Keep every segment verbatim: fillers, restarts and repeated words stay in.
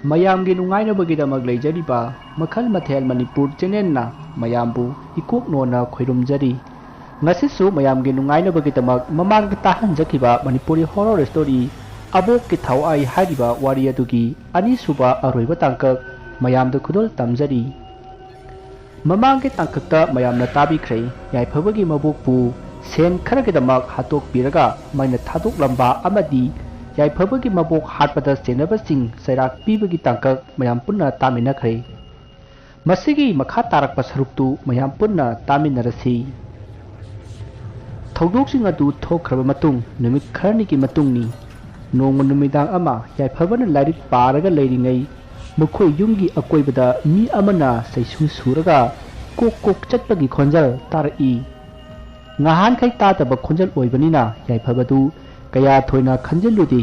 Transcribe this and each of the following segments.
ꯃꯌꯥꯝꯒꯤ ꯅꯨꯡꯉꯥꯏꯅꯕꯒꯤꯗꯃꯛ ꯂꯩꯖꯔꯤꯕ ꯃꯈꯜ ꯃꯊꯦꯜ ꯃꯅꯤꯄꯨꯔ ꯆꯦꯅꯦꯜꯅ ꯃꯌꯥꯝꯕꯨ ꯏꯀꯣꯛ ꯅꯣꯟꯅ ꯈꯣꯏꯔꯨꯝꯖꯔꯤ꯫ ꯉꯁꯤꯁꯨ ꯃꯌꯥꯝꯒꯤ ꯅꯨꯡꯉꯥꯏꯅꯕꯒꯤꯗꯃꯛ ꯃꯃꯥꯡꯗ ꯇꯥꯍꯟꯖꯈꯤꯕ ꯃꯅꯤꯄꯨꯔꯤ horror story ꯑꯕꯣꯛꯀꯤ ꯊꯋꯥꯏ ꯍꯥꯏꯔꯤꯕ ꯋꯥꯔꯤ ꯑꯗꯨꯒꯤ ꯑꯅꯤꯁꯨꯕ ꯑꯔꯣꯏꯕ ꯇꯥꯡꯀꯛ ꯃꯌꯥꯝꯗ ꯈꯨꯗꯣꯜ ꯇꯝꯖꯔꯤ꯫ ꯃꯃꯥꯡꯒꯤ ꯇꯥꯡꯀꯛꯇ ꯃꯌꯥꯝꯅ ꯇꯥꯕꯤꯈ꯭ꯔꯦ, ꯌꯥꯏꯐꯕꯒꯤ ꯃꯕꯣꯛꯄꯨ ꯁꯦꯟ ꯈꯔꯒꯤꯗꯃꯛ ꯍꯥꯠꯇꯣꯛꯄꯤꯔꯒ ꯃꯩꯅ ꯊꯥꯗꯣꯛꯂꯝꯕ ꯑꯃꯗꯤ ꯌꯥꯏꯐꯕꯒꯤ ꯃꯕꯣꯛ ꯍꯥꯠꯄꯗ ꯆꯦꯟꯅꯕꯁꯤꯡ ꯆꯩꯔꯥꯛ ꯄꯤꯕꯒꯤ ꯇꯥꯡꯀꯛ ꯃꯌꯥꯝ ꯄꯨꯟꯅ ꯇꯥꯃꯤꯟꯅꯈ꯭ꯔꯦ꯫ ꯃꯁꯤꯒꯤ ꯃꯈꯥ ꯇꯥꯔꯛꯄ ꯁꯔꯨꯛꯇꯨ ꯃꯌꯥꯝ ꯄꯨꯟꯅ ꯇꯥꯃꯤꯟꯅꯔꯁꯤ꯫ ꯊꯧꯗꯣꯛꯁꯤꯡ ꯑꯗꯨ ꯊꯣꯛꯈ꯭ꯔꯕ ꯃꯇꯨꯡ ꯅꯨꯃꯤꯠ ꯈꯔꯅꯤꯒꯤ ꯃꯇꯨꯡꯅꯤ꯫ ꯅꯣꯡꯃ ꯅꯨꯃꯤꯗꯥꯡ ꯑꯃ ꯌꯥꯏꯐꯕꯅ ꯂꯥꯏꯔꯤꯛ ꯄꯥꯔꯒ ꯂꯩꯔꯤꯉꯩ ꯃꯈꯣꯏ ꯌꯨꯝꯒꯤ ꯑꯀꯣꯏꯕꯗ ꯃꯤ ꯑꯃꯅ ꯆꯩꯁꯨ ꯁꯨꯔꯒ ꯀꯣꯛ ꯀꯣꯛ ꯆꯠꯄꯒꯤ ꯈꯣꯟꯖꯦꯜ ꯇꯥꯔꯛꯏ꯫ ꯉꯍꯥꯟꯈꯩ ꯇꯥꯗꯕ ꯈꯣꯟꯖꯦꯜ ꯑꯣꯏꯕꯅꯤꯅ ꯌꯥꯏꯐꯕꯗꯨ ꯀꯌꯥ ꯊꯣꯏꯅ ꯈꯟꯖꯤꯜꯂꯨꯗꯦ꯫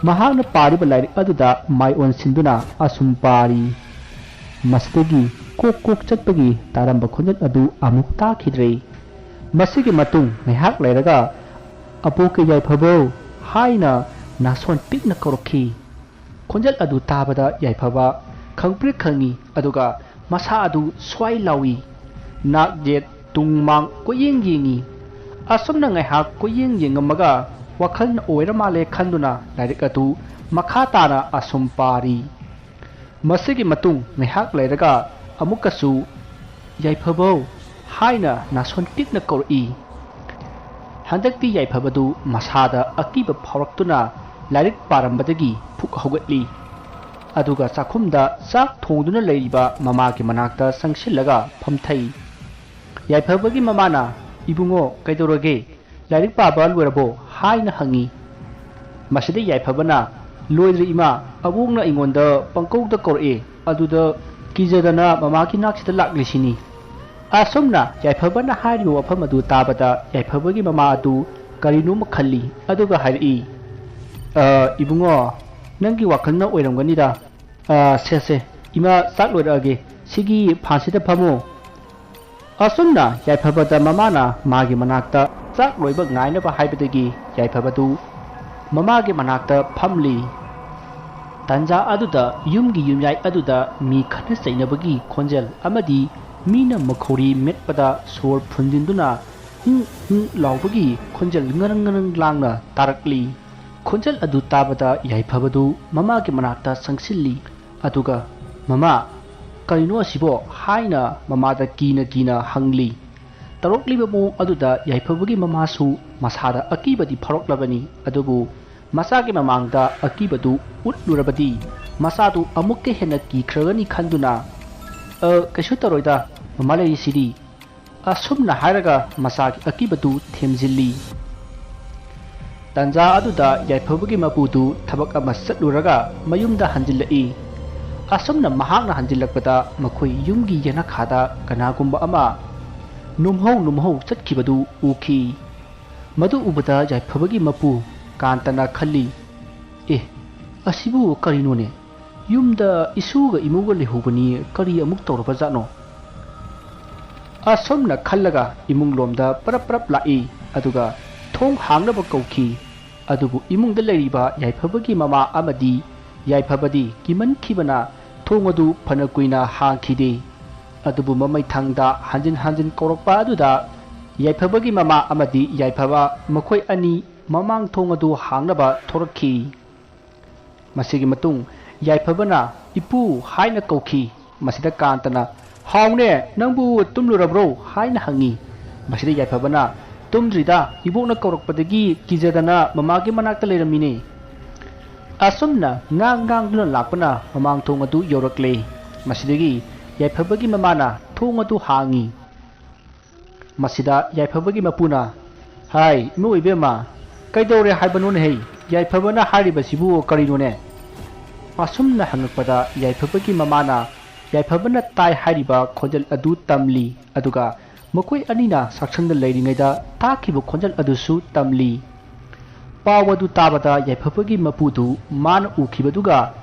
ꯃꯍꯥꯛꯅ ꯄꯥꯔꯤꯕ ꯂꯥꯏꯔꯤꯛ ꯑꯗꯨꯗ ꯃꯥꯏ ꯑꯣꯟꯁꯤꯟꯗꯨꯅ ꯑꯁꯨꯝ ꯄꯥꯔꯤ꯫ ꯃꯁꯤꯗꯒꯤ ꯀꯣꯛ ꯀꯣꯛ ꯆꯠꯄꯒꯤ ꯇꯥꯔꯝꯕ ꯈꯣꯟꯖꯦꯜ ꯑꯗꯨ ꯑꯃꯨꯛ ꯇꯥꯈꯤꯗ꯭ꯔꯦ꯫ ꯃꯁꯤꯒꯤ ꯃꯇꯨꯡ ꯉꯥꯏꯍꯥꯛ ꯂꯩꯔꯒ "ꯑꯕꯣꯛꯀꯤ ꯌꯥꯏꯐꯕꯧ" ꯍꯥꯏꯅ ꯅꯥꯁꯣꯟ ꯄꯤꯛꯅ ꯀꯧꯔꯛꯈꯤ꯫ ꯈꯣꯟꯖꯦꯜ ꯑꯗꯨ ꯇꯥꯕꯗ ꯌꯥꯏꯐꯕ ꯈꯪꯄ꯭ꯔꯦꯛ ꯈꯪꯉꯤ, ꯑꯗꯨꯒ ꯃꯁꯥ ꯑꯗꯨ ꯁ꯭ꯋꯥꯏ ꯂꯥꯎꯏ꯫ ꯅꯥꯛ ꯌꯦꯠ ꯇꯨꯡ ꯃꯥꯡ ꯀꯣꯏꯌꯦꯡ ꯌꯦꯡꯉꯤ꯫ ꯑꯁꯨꯝꯅ ꯉꯥꯏꯍꯥꯛ ꯀꯣꯏꯌꯦꯡ ꯌꯦꯡꯉꯝꯃꯒ ꯋꯥꯈꯜꯅ ꯑꯣꯏꯔ ꯃꯥꯜꯂꯦ ꯈꯟꯗꯨꯅ ꯂꯥꯏꯔꯤꯛ ꯑꯗꯨ ꯃꯈꯥ ꯇꯥꯅ ꯑꯁꯨꯝ ꯄꯥꯔꯤ꯫ ꯃꯁꯤꯒꯤ ꯃꯇꯨꯡ ꯉꯥꯏꯍꯥꯛ ꯂꯩꯔꯒ ꯑꯃꯨꯛꯀꯁꯨ "ꯌꯥꯏꯐꯕꯧ" ꯍꯥꯏꯅ ꯅꯥꯁꯣꯟ ꯄꯤꯛꯅ ꯀꯧꯔꯛꯏ꯫ ꯍꯟꯗꯛꯇꯤ ꯌꯥꯏꯐꯕꯗꯨ ꯃꯁꯥꯗ ꯑꯀꯤꯕ ꯐꯥꯎꯔꯛꯇꯨꯅ ꯂꯥꯏꯔꯤꯛ ꯄꯥꯔꯝꯕꯗꯒꯤ ꯐꯨꯛ ꯍꯧꯒꯠꯂꯤ꯫ ꯑꯗꯨꯒ ꯆꯥꯛꯈꯨꯝꯗ ꯆꯥꯛ ꯊꯣꯡꯗꯨꯅ ꯂꯩꯔꯤꯕ ꯃꯃꯥꯒꯤ ꯃꯅꯥꯛꯇ ꯆꯪꯁꯤꯜꯂꯒ ꯐꯝꯊꯩ꯫ ꯌꯥꯏꯐꯕꯒꯤ ꯃꯃꯥꯅ, "ꯏꯕꯨꯡꯉꯣ, ꯀꯩꯗꯧꯔꯒꯦ? ꯂꯥꯏꯔꯤꯛ ꯄꯥꯕ ꯂꯣꯏꯔꯕꯣ?" ꯍꯥꯏꯅ ꯍꯪꯉꯤ꯫ ꯃꯁꯤꯗ ꯌꯥꯏꯐꯕꯅ, "ꯂꯣꯏꯗ꯭ꯔꯤ ꯏꯃꯥ, ꯑꯕꯣꯛꯅ ꯑꯩꯉꯣꯟꯗ ꯄꯪꯀꯧꯗ ꯀꯧꯔꯛꯑꯦ, ꯑꯗꯨꯗ ꯀꯤꯖꯗꯅ ꯃꯃꯥꯒꯤ ꯅꯥꯛꯁꯤꯗ ꯂꯥꯛꯂꯤꯁꯤꯅꯤ"꯫ ꯑꯁꯨꯝꯅ ꯌꯥꯏꯐꯕꯅ ꯍꯥꯏꯔꯤꯕ ꯋꯥꯐꯝ ꯑꯗꯨ ꯇꯥꯕꯗ ꯌꯥꯏꯐꯕꯒꯤ ꯃꯃꯥ ꯑꯗꯨ ꯀꯔꯤꯅꯣꯃ ꯈꯜꯂꯤ, ꯑꯗꯨꯒ ꯍꯥꯏꯔꯛꯏ, "ꯑ, ꯏꯕꯨꯡꯉꯣ, ꯅꯪꯒꯤ ꯋꯥꯈꯜꯅ ꯑꯣꯏꯔꯝꯒꯅꯤꯗ꯫ ꯑ, ꯁꯦ, ꯁꯦ, ꯏꯃꯥ ꯆꯥꯛ ꯂꯣꯏꯔꯛꯑꯒꯦ, ꯁꯤꯒꯤ ꯐꯥꯟꯁꯤꯗ ꯐꯝꯃꯣ"꯫ ꯑꯁꯨꯝꯅ ꯌꯥꯏꯐꯕꯗ ꯃꯃꯥꯅ ꯃꯥꯒꯤ ꯃꯅꯥꯛꯇ ꯆꯥꯛ ꯂꯣꯏꯕ ꯉꯥꯏꯅꯕ ꯍꯥꯏꯕꯗꯒꯤ ꯌꯥꯏꯐꯕꯗꯨ ꯃꯃꯥꯒꯤ ꯃꯅꯥꯛꯇ ꯐꯝꯂꯤ꯫ ꯇꯥꯟꯖꯥ ꯑꯗꯨꯗ ꯌꯨꯝꯒꯤ ꯌꯨꯝꯌꯥꯏ ꯑꯗꯨꯗ ꯃꯤ ꯈꯠꯅ ꯆꯩꯅꯕꯒꯤ ꯈꯣꯟꯖꯦꯜ ꯑꯃꯗꯤ ꯃꯤꯅ ꯃꯈꯧꯔꯤ ꯃꯦꯠꯄꯗ ꯁꯣꯔ ꯐꯨꯟꯖꯤꯟꯗꯨꯅ ꯍꯨꯡ ꯍꯨꯡ ꯂꯥꯎꯕꯒꯤ ꯈꯣꯟꯖꯦꯜ ꯉꯔꯪ ꯉꯔꯪ ꯂꯥꯡꯅ ꯇꯥꯔꯛꯂꯤ꯫ ꯈꯣꯟꯖꯦꯜ ꯑꯗꯨ ꯇꯥꯕꯗ ꯌꯥꯏꯐꯕꯗꯨ ꯃꯃꯥꯒꯤ ꯃꯅꯥꯛꯇ ꯆꯪꯁꯤꯜꯂꯤ꯫ ꯑꯗꯨꯒ, "ꯃꯃꯥ, ꯀꯔꯤꯅꯣ ꯑꯁꯤꯕꯣ?" ꯍꯥꯏꯅ ꯃꯃꯥꯗ ꯀꯤꯅ ꯀꯤꯅ ꯍꯪꯂꯤ꯫ ꯇꯧꯔꯛꯂꯤꯕ ꯃꯑꯣꯡ ꯑꯗꯨꯗ ꯌꯥꯏꯐꯕꯒꯤ ꯃꯃꯥꯁꯨ ꯃꯁꯥꯗ ꯑꯀꯤꯕꯗꯤ ꯐꯥꯎꯔꯛꯂꯕꯅꯤ, ꯑꯗꯨꯕꯨ ꯃꯆꯥꯒꯤ ꯃꯃꯥꯡꯗ ꯑꯀꯤꯕꯗꯨ ꯎꯠꯂꯨꯔꯕꯗꯤ ꯃꯆꯥꯗꯨ ꯑꯃꯨꯛꯀ ꯍꯦꯟꯅ ꯀꯤꯈ꯭ꯔꯒꯅꯤ ꯈꯟꯗꯨꯅ, "ꯑ, ꯀꯩꯁꯨ ꯇꯧꯔꯣꯏꯗ, ꯃꯃꯥ ꯂꯩꯔꯤꯁꯤꯗꯤ," ꯑꯁꯨꯝꯅ ꯍꯥꯏꯔꯒ ꯃꯆꯥꯒꯤ ꯑꯀꯤꯕꯗꯨ ꯊꯦꯝꯖꯤꯜꯂꯤ꯫ ꯇꯥꯟꯖꯥ ꯑꯗꯨꯗ ꯌꯥꯏꯐꯕꯒꯤ ꯃꯄꯨꯗꯨ ꯊꯕꯛ ꯑꯃ ꯆꯠꯂꯨꯔꯒ ꯃꯌꯨꯝꯗ ꯍꯟꯖꯤꯜꯂꯛꯏ꯫ ꯑꯁꯨꯝꯅ ꯃꯍꯥꯛꯅ ꯍꯟꯖꯤꯜꯂꯛꯄꯗ ꯃꯈꯣꯏ ꯌꯨꯝꯒꯤ ꯌꯦꯅꯈꯥꯗ ꯀꯅꯥꯒꯨꯝꯕ ꯑꯃ ꯅꯨꯝꯍꯧ ꯅꯨꯝꯍꯧ ꯆꯠꯈꯤꯕꯗꯨ ꯎꯈꯤ꯫ ꯃꯗꯨ ꯎꯕꯗ ꯌꯥꯏꯐꯕꯒꯤ ꯃꯄꯨ ꯀꯥꯟꯇꯅ ꯈꯜꯂꯤ, "ꯑꯦ, ꯑꯁꯤꯕꯨ ꯀꯔꯤꯅꯣꯅꯦ? ꯌꯨꯝꯗ ꯏꯁꯨꯒ ꯏꯃꯧꯒ ꯂꯩꯍꯧꯕꯅꯤ, ꯀꯔꯤ ꯑꯃꯨꯛ ꯇꯧꯔꯕꯖꯥꯠꯅꯣ?" ꯑꯁꯨꯝꯅ ꯈꯜꯂꯒ ꯏꯃꯨꯡꯂꯣꯝꯗ ꯄꯔꯞ ꯄꯔꯞ ꯂꯥꯛꯏ, ꯑꯗꯨꯒ ꯊꯣꯡ ꯍꯥꯡꯅꯕ ꯀꯧꯈꯤ꯫ ꯑꯗꯨꯕꯨ ꯏꯃꯨꯡꯗ ꯂꯩꯔꯤꯕ ꯌꯥꯏꯐꯕꯒꯤ ꯃꯃꯥ ꯑꯃꯗꯤ ꯌꯥꯏꯐꯕꯗꯤ ꯀꯤꯃꯟꯈꯤꯕꯅ ꯊꯣꯡ ꯑꯗꯨ ꯐꯅ ꯀꯨꯏꯅ ꯍꯥꯡꯈꯤꯗꯦ꯫ ꯑꯗꯨꯕꯨ ꯃꯃꯩꯊꯪꯗ ꯍꯟꯖꯤꯟ ꯍꯟꯖꯤꯟ ꯀꯧꯔꯛꯄ ꯑꯗꯨꯗ ꯌꯥꯏꯐꯕꯒꯤ ꯃꯃꯥ ꯑꯃꯗꯤ ꯌꯥꯏꯐꯕ ꯃꯈꯣꯏ ꯑꯅꯤ ꯃꯃꯥꯡ ꯊꯣꯡ ꯑꯗꯨ ꯍꯥꯡꯅꯕ ꯊꯣꯔꯛꯈꯤ꯫ ꯃꯁꯤꯒꯤ ꯃꯇꯨꯡ ꯌꯥꯏꯐꯕꯅ "ꯏꯄꯨ" ꯍꯥꯏꯅ ꯀꯧꯈꯤ꯫ ꯃꯁꯤꯗ ꯀꯥꯟꯇꯅ, "ꯍꯥꯎꯅꯦ, ꯅꯪꯕꯨ ꯇꯨꯝꯂꯨꯔꯕ꯭ꯔꯣ?" ꯍꯥꯏꯅ ꯍꯪꯉꯤ꯫ ꯃꯁꯤꯗ ꯌꯥꯏꯐꯕꯅ, "ꯇꯨꯝꯗ꯭ꯔꯤꯗ, ꯏꯕꯣꯛꯅ ꯀꯧꯔꯛꯄꯗꯒꯤ ꯀꯤꯖꯗꯅ ꯃꯃꯥꯒꯤ ꯃꯅꯥꯛꯇ ꯂꯩꯔꯝꯃꯤꯅꯦ"꯫ ꯑꯁꯨꯝꯅ ꯉꯥꯡ ꯉꯥꯡꯗꯨꯅ ꯂꯥꯛꯄꯅ ꯃꯃꯥꯡ ꯊꯣꯡ ꯑꯗꯨ ꯌꯧꯔꯛꯂꯦ꯫ ꯃꯁꯤꯗꯒꯤ ꯌꯥꯏꯐꯕꯒꯤ ꯃꯃꯥꯅ ꯊꯣꯡ ꯑꯗꯨ ꯍꯥꯡꯉꯤ꯫ ꯃꯁꯤꯗ ꯌꯥꯏꯐꯕꯒꯤ ꯃꯄꯨꯅ, "ꯍꯥꯏ, ꯏꯃꯧ ꯏꯕꯦꯝꯃ, ꯀꯩꯗꯧꯔꯦ ꯍꯥꯏꯕꯅꯣꯅꯦꯍꯦ? ꯌꯥꯏꯐꯕꯅ ꯍꯥꯏꯔꯤꯕꯁꯤꯕꯨ ꯀꯔꯤꯅꯣꯅꯦ?" ꯑꯁꯨꯝꯅ ꯍꯪꯉꯛꯄꯗ ꯌꯥꯏꯐꯕꯒꯤ ꯃꯃꯥꯅ ꯌꯥꯏꯐꯕꯅ ꯇꯥꯏ ꯍꯥꯏꯔꯤꯕ ꯈꯣꯟꯖꯦꯜ ꯑꯗꯨ ꯇꯝꯂꯤ, ꯑꯗꯨꯒ ꯃꯈꯣꯏ ꯑꯅꯤꯅ ꯆꯥꯛꯁꯪꯗ ꯂꯩꯔꯤꯉꯩꯗ ꯇꯥꯈꯤꯕ ꯈꯣꯟꯖꯦꯜ ꯑꯗꯨꯁꯨ ꯇꯝꯂꯤ꯫ ꯄꯥꯎ ꯑꯗꯨ ꯇꯥꯕꯗ ꯌꯥꯏꯐꯕꯒꯤ ꯃꯄꯨꯗꯨ ꯃꯥꯅ ꯎꯈꯤꯕꯗꯨꯒ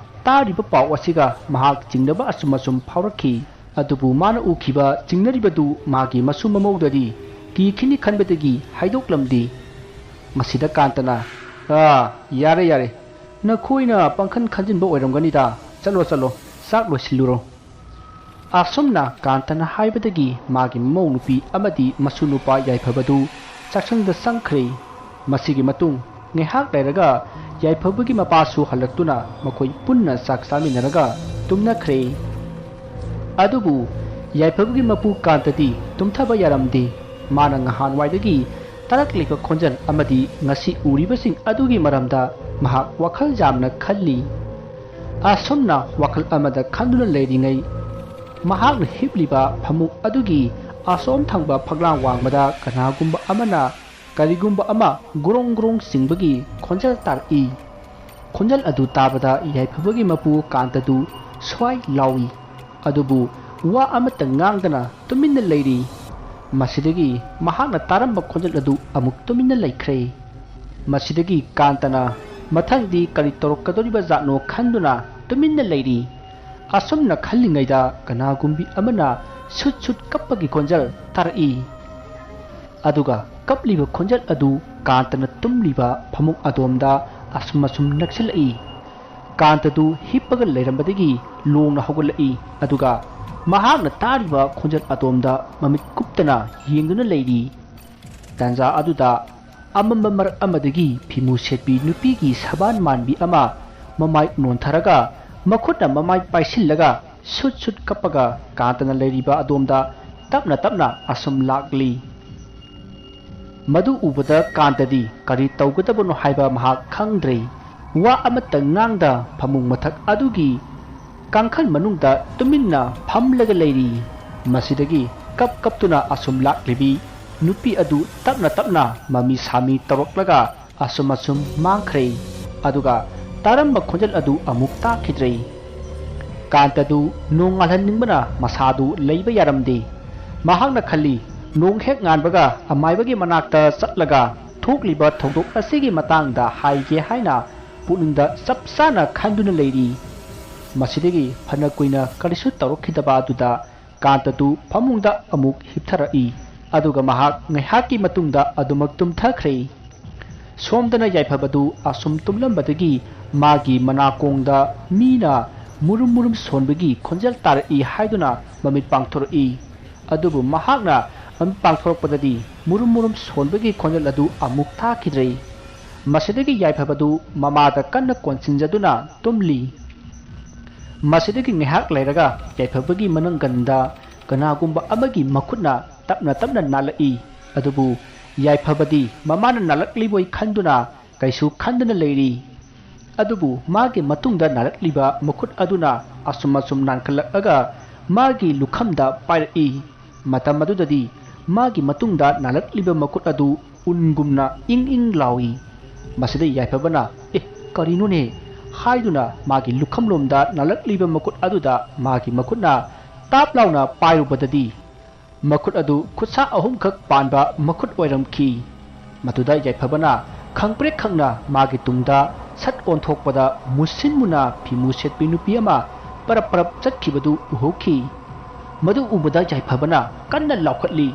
ꯇꯥꯔꯤꯕ ꯄꯥꯎ ꯑꯁꯤꯒ ꯃꯍꯥꯛ ꯆꯤꯡꯅꯕ ꯑꯆꯨꯝ ꯑꯆꯨꯝ ꯐꯥꯎꯔꯛꯈꯤ꯫ ꯑꯗꯨꯕꯨ ꯃꯥꯅ ꯎꯈꯤꯕ ꯆꯤꯡꯅꯔꯤꯕꯗꯨ ꯃꯥꯒꯤ ꯃꯁꯨ ꯃꯃꯧꯗꯗꯤ ꯀꯤꯈꯤꯅꯤ ꯈꯟꯕꯗꯒꯤ ꯍꯥꯏꯗꯣꯛꯂꯝꯗꯦ꯫ ꯃꯁꯤꯗ ꯀꯥꯟꯇꯅ, "ꯑꯥ, ꯌꯥꯔꯦ, ꯌꯥꯔꯦ꯫ "ꯅꯈꯣꯏꯅ ꯄꯪꯈꯟ ꯈꯟꯖꯤꯟꯕ ꯑꯣꯏꯔꯝꯒꯅꯤꯗ꯫ ꯆꯠꯂꯣ, ꯆꯠꯂꯣ, ꯆꯥꯛ ꯂꯣꯏꯁꯤꯜꯂꯨꯔꯣ꯫" ꯑꯁꯨꯝꯅ ꯀꯥꯟꯇꯅ ꯍꯥꯏꯕꯗꯒꯤ ꯃꯥꯒꯤ ꯃꯃꯧ ꯅꯨꯄꯤ ꯑꯃꯗꯤ ꯃꯁꯨ ꯅꯨꯄꯥ ꯌꯥꯏꯐꯕꯗꯨ ꯆꯥꯛꯁꯪꯗ ꯆꯪꯈ꯭ꯔꯦ꯫ ꯃꯁꯤꯒꯤ ꯃꯇꯨꯡ ꯉꯥꯏꯍꯥꯛ ꯂꯩꯔꯒ ꯌꯥꯏꯐꯕꯒꯤ ꯃꯄꯥꯁꯨ ꯍꯜꯂꯛꯇꯨꯅ ꯃꯈꯣꯏ ꯄꯨꯟꯅ ꯆꯥꯛ ꯆꯥꯃꯤꯟꯅꯔꯒ ꯇꯨꯝꯅꯈ꯭ꯔꯦ꯫ ꯑꯗꯨꯕꯨ ꯌꯥꯏꯐꯕꯒꯤ ꯃꯄꯨ ꯀꯥꯟꯇꯗꯤ ꯇꯨꯝꯊꯕ ꯌꯥꯔꯝꯗꯦ꯫ ꯃꯥꯅ ꯉꯍꯥꯟꯋꯥꯏꯗꯒꯤ ꯇꯥꯔꯛꯂꯤꯕ ꯈꯣꯟꯖꯦꯜ ꯑꯃꯗꯤ ꯉꯁꯤ ꯎꯔꯤꯕꯁꯤꯡ ꯑꯗꯨꯒꯤ ꯃꯔꯝꯗ ꯃꯍꯥꯛ ꯋꯥꯈꯜ ꯌꯥꯝꯅ ꯈꯜꯂꯤ꯫ ꯑꯁꯨꯝꯅ ꯋꯥꯈꯜ ꯑꯃꯗ ꯈꯟꯗꯨꯅ ꯂꯩꯔꯤꯉꯩ, ꯃꯍꯥꯛꯅ ꯍꯤꯞꯂꯤꯕ ꯐꯃꯨꯡ ꯑꯗꯨꯒꯤ ꯑꯁꯣꯝ ꯊꯪꯕ ꯐꯛꯂꯥꯡ ꯋꯥꯡꯃꯗ ꯀꯅꯥꯒꯨꯝꯕ ꯑꯃꯅ ꯀꯔꯤꯒꯨꯝꯕ ꯑꯃ ꯒ꯭ꯔꯣꯡ ꯒ꯭ꯔꯣꯡ ꯆꯤꯡꯕꯒꯤ ꯈꯣꯟꯖꯦꯜ ꯇꯥꯔꯛꯏ꯫ ꯈꯣꯟꯖꯦꯜ ꯑꯗꯨ ꯇꯥꯕꯗ ꯌꯥꯏꯐꯕꯒꯤ ꯃꯄꯨ ꯀꯥꯟꯇꯗꯨ ꯁ꯭ꯋꯥꯏ ꯂꯥꯎꯏ꯫ ꯑꯗꯨꯕꯨ ꯋꯥ ꯑꯃꯠꯇ ꯉꯥꯡꯗꯅ ꯇꯨꯃꯤꯟꯅ ꯂꯩꯔꯤ꯫ ꯃꯁꯤꯗꯒꯤ ꯃꯍꯥꯛꯅ ꯇꯥꯔꯝꯕ ꯈꯣꯟꯖꯦꯜ ꯑꯗꯨ ꯑꯃꯨꯛ ꯇꯨꯃꯤꯟꯅ ꯂꯩꯈ꯭ꯔꯦ꯫ ꯃꯁꯤꯗꯒꯤ ꯀꯥꯟꯇꯅ ꯃꯊꯪꯗꯤ ꯀꯔꯤ ꯇꯧꯔꯛꯀꯗꯧꯔꯤꯕ ꯖꯥꯠꯅꯣ ꯈꯟꯗꯨꯅ ꯇꯨꯃꯤꯟꯅ ꯂꯩꯔꯤ꯫ ꯑꯁꯨꯝꯅ ꯈꯜꯂꯤꯉꯩꯗ ꯀꯅꯥꯒꯨꯝꯕꯤ ꯑꯃꯅ ꯁꯨꯠ ꯁꯨꯠ ꯀꯞꯄꯒꯤ ꯈꯣꯟꯖꯦꯜ ꯇꯥꯔꯛꯏ꯫ ꯑꯗꯨꯒ ꯀꯞꯂꯤꯕ ꯈꯣꯟꯖꯦꯜ ꯑꯗꯨ ꯀꯥꯟꯇꯅ ꯇꯨꯝꯂꯤꯕ ꯐꯃꯨꯡ ꯑꯗꯣꯝꯗ ꯑꯁꯨꯝ ꯑꯁꯨꯝ ꯅꯛꯁꯤꯜꯂꯛꯏ꯫ ꯀꯥꯟꯇꯗꯨ ꯍꯤꯞꯄꯒ ꯂꯩꯔꯝꯕꯗꯒꯤ ꯂꯣꯡꯅ ꯍꯧꯒꯠꯂꯛꯏ꯫ ꯑꯗꯨꯒ ꯃꯍꯥꯛꯅ ꯇꯥꯔꯤꯕ ꯈꯣꯟꯖꯦꯜ ꯑꯗꯣꯝꯗ ꯃꯃꯤꯠ ꯀꯨꯞꯇꯅ ꯌꯦꯡꯗꯨꯅ ꯂꯩꯔꯤ꯫ ꯇꯥꯟꯖꯥ ꯑꯗꯨꯗ ꯑꯃꯝꯕ ꯃꯔꯛ ꯑꯃꯗꯒꯤ ꯐꯤꯃꯨ ꯁꯦꯠꯄꯤ ꯅꯨꯄꯤꯒꯤ ꯁꯕꯥꯟ ꯃꯥꯟꯕꯤ ꯑꯃ ꯃꯃꯥꯏ ꯅꯣꯟꯊꯔꯒ ꯃꯈꯨꯠꯅ ꯃꯃꯥꯏ ꯄꯥꯏꯁꯤꯜꯂꯒ ꯁꯨꯠ ꯁꯨꯠ ꯀꯞꯄꯒ ꯀꯥꯟꯇꯅ ꯂꯩꯔꯤꯕ ꯑꯗꯣꯝꯗ ꯇꯞꯅ ꯇꯞꯅ ꯑꯁꯨꯝ ꯂꯥꯛꯂꯤ꯫ ꯃꯗꯨ ꯎꯕꯗ ꯀꯥꯟꯇꯗꯤ ꯀꯔꯤ ꯇꯧꯒꯗꯕꯅꯣ ꯍꯥꯏꯕ ꯃꯍꯥꯛ ꯈꯪꯗ꯭ꯔꯦ꯫ ꯋꯥ ꯑꯃꯠꯇ ꯉꯥꯡꯗ ꯐꯃꯨꯡ ꯃꯊꯛ ꯑꯗꯨꯒꯤ ꯀꯥꯡꯈꯜ ꯃꯅꯨꯡꯗ ꯇꯨꯃꯤꯟꯅ ꯐꯝꯂꯒ ꯂꯩꯔꯤ꯫ ꯃꯁꯤꯗꯒꯤ ꯀꯞ ꯀꯞꯇꯨꯅ ꯑꯁꯨꯝ ꯂꯥꯛꯂꯤꯕꯤ ꯅꯨꯄꯤ ꯑꯗꯨ ꯇꯞꯅ ꯇꯞꯅ ꯃꯃꯤ ꯁꯥꯃꯤ ꯇꯧꯔꯛꯂꯒ ꯑꯁꯨꯝ ꯑꯁꯨꯝ ꯃꯥꯡꯈ꯭ꯔꯦ꯫ ꯑꯗꯨꯒ ꯇꯥꯔꯝꯕ ꯈꯣꯟꯖꯦꯜ ꯑꯗꯨ ꯑꯃꯨꯛ ꯇꯥꯈꯤꯗ꯭ꯔꯦ꯫ ꯀꯥꯟꯇꯗꯨ ꯅꯣꯡꯉꯥꯜꯍꯟꯅꯤꯡꯕꯅ ꯃꯁꯥꯗꯨ ꯂꯩꯕ ꯌꯥꯔꯝꯗꯦ꯫ ꯃꯍꯥꯛꯅ ꯈꯜꯂꯤ, ꯅꯣꯡ ꯍꯦꯛ ꯉꯥꯟꯕꯒ ꯑꯃꯥꯏꯕꯒꯤ ꯃꯅꯥꯛꯇ ꯆꯠꯂꯒ ꯊꯣꯛꯂꯤꯕ ꯊꯧꯗꯣꯛ ꯑꯁꯤꯒꯤ ꯃꯇꯥꯡꯗ ꯍꯥꯏꯒꯦ ꯍꯥꯏꯅ ꯄꯨꯛꯅꯤꯡꯗ ꯆꯞ ꯆꯥꯅ ꯈꯟꯗꯨꯅ ꯂꯩꯔꯤ꯫ ꯃꯁꯤꯗꯒꯤ ꯐꯅ ꯀꯨꯏꯅ ꯀꯔꯤꯁꯨ ꯇꯧꯔꯛꯈꯤꯗꯕ ꯑꯗꯨꯗ ꯀꯥꯟꯇꯗꯨ ꯐꯃꯨꯡꯗ ꯑꯃꯨꯛ ꯍꯤꯞꯊꯔꯛꯏ꯫ ꯑꯗꯨꯒ ꯃꯍꯥꯛ ꯉꯥꯏꯍꯥꯛꯀꯤ ꯃꯇꯨꯡꯗ ꯑꯗꯨꯃꯛ ꯇꯨꯝꯊꯈ꯭ꯔꯦ꯫ ꯁꯣꯝꯗꯅ ꯌꯥꯏꯐꯕꯗꯨ ꯑꯁꯨꯝ ꯇꯨꯝꯂꯝꯕꯗꯒꯤ ꯃꯥꯒꯤ ꯃꯅꯥꯀꯣꯡꯗ ꯃꯤꯅ ꯃꯨꯔꯨꯝ ꯃꯨꯔꯨꯝ ꯁꯣꯟꯕꯒꯤ ꯈꯣꯟꯖꯦꯜ ꯇꯥꯔꯛꯏ ꯍꯥꯏꯗꯨꯅ ꯃꯃꯤꯠ ꯄꯥꯡꯊꯣꯔꯛꯏ꯫ ꯑꯗꯨꯕꯨ ꯃꯍꯥꯛꯅ ꯃꯃꯤꯠ ꯄꯥꯡꯊꯣꯔꯛꯄꯗꯗꯤ ꯃꯨꯔꯨꯝ ꯃꯨꯔꯨꯝ ꯁꯣꯟꯕꯒꯤ ꯈꯣꯟꯖꯦꯜ ꯑꯗꯨ ꯑꯃꯨꯛ ꯇꯥꯈꯤꯗ꯭ꯔꯦ꯫ ꯃꯁꯤꯗꯒꯤ ꯌꯥꯏꯐꯕꯗꯨ ꯃꯃꯥꯗ ꯀꯟꯅ ꯀꯣꯟꯁꯤꯟꯖꯗꯨꯅ ꯇꯨꯝꯂꯤ꯫ ꯃꯁꯤꯗꯒꯤ ꯉꯥꯏꯍꯥꯛ ꯂꯩꯔꯒ ꯌꯥꯏꯐꯕꯒꯤ ꯃꯅꯪꯒꯟꯗ ꯀꯅꯥꯒꯨꯝꯕ ꯑꯃꯒꯤ ꯃꯈꯨꯠꯅ ꯇꯞꯅ ꯇꯞꯅ ꯅꯥꯜꯂꯛꯏ꯫ ꯑꯗꯨꯕꯨ ꯌꯥꯏꯐꯕꯗꯤ ꯃꯃꯥꯅ ꯅꯥꯜꯂꯛꯂꯤꯕꯣꯏ ꯈꯟꯗꯨꯅ ꯀꯩꯁꯨ ꯈꯟꯗꯅ ꯂꯩꯔꯤ꯫ ꯑꯗꯨꯕꯨ ꯃꯥꯒꯤ ꯃꯇꯨꯡꯗ ꯅꯥꯔꯛꯂꯤꯕ ꯃꯈꯨꯠ ꯑꯗꯨꯅ ꯑꯁꯨꯝ ꯑꯁꯨꯝ ꯅꯥꯟꯈꯠꯂꯛꯂꯒ ꯃꯥꯒꯤ ꯂꯨꯈꯝꯗ ꯄꯥꯏꯔꯛꯏ꯫ ꯃꯇꯝ ꯑꯗꯨꯗꯗꯤ ꯃꯥꯒꯤ ꯃꯇꯨꯡꯗ ꯅꯥꯔꯛꯂꯤꯕ ꯃꯈꯨꯠ ꯑꯗꯨ ꯎꯟꯒꯨꯝꯅ ꯏꯪ ꯏꯪ ꯂꯥꯎꯏ꯫ ꯃꯁꯤꯗ ꯌꯥꯏꯐꯕꯅ, "ꯑꯦ, ꯀꯔꯤꯅꯣꯅꯦ?" ꯍꯥꯏꯗꯨꯅ ꯃꯥꯒꯤ ꯂꯨꯈꯝꯂꯣꯝꯗ ꯅꯥꯔꯛꯂꯤꯕ ꯃꯈꯨꯠ ꯑꯗꯨꯗ ꯃꯥꯒꯤ ꯃꯈꯨꯠꯅ ꯇꯥꯞ ꯂꯥꯎꯅ ꯄꯥꯏꯔꯨꯕꯗꯗꯤ ꯃꯈꯨꯠ ꯑꯗꯨ ꯈꯨꯠꯁꯥ ꯑꯍꯨꯝꯈꯛ ꯄꯥꯟꯕ ꯃꯈꯨꯠ ꯑꯣꯏꯔꯝꯈꯤ꯫ ꯃꯗꯨꯗ ꯌꯥꯏꯐꯕꯅ ꯈꯪꯄ꯭ꯔꯦꯛ ꯈꯪꯅ ꯃꯥꯒꯤ ꯇꯨꯡꯗ ꯁꯠ ꯑꯣꯟꯊꯣꯛꯄꯗ ꯃꯨꯁꯤꯟ ꯃꯨꯅ ꯐꯤꯃꯨ ꯁꯦꯠꯄꯤ ꯅꯨꯄꯤ ꯑꯃ ꯄꯔꯞ ꯄꯔꯞ ꯆꯠꯈꯤꯕꯗꯨ ꯎꯍꯧꯈꯤ꯫ ꯃꯗꯨ ꯎꯕꯗ ꯌꯥꯏꯐꯕꯅ ꯀꯟꯅ ꯂꯥꯎꯈꯠꯂꯤ꯫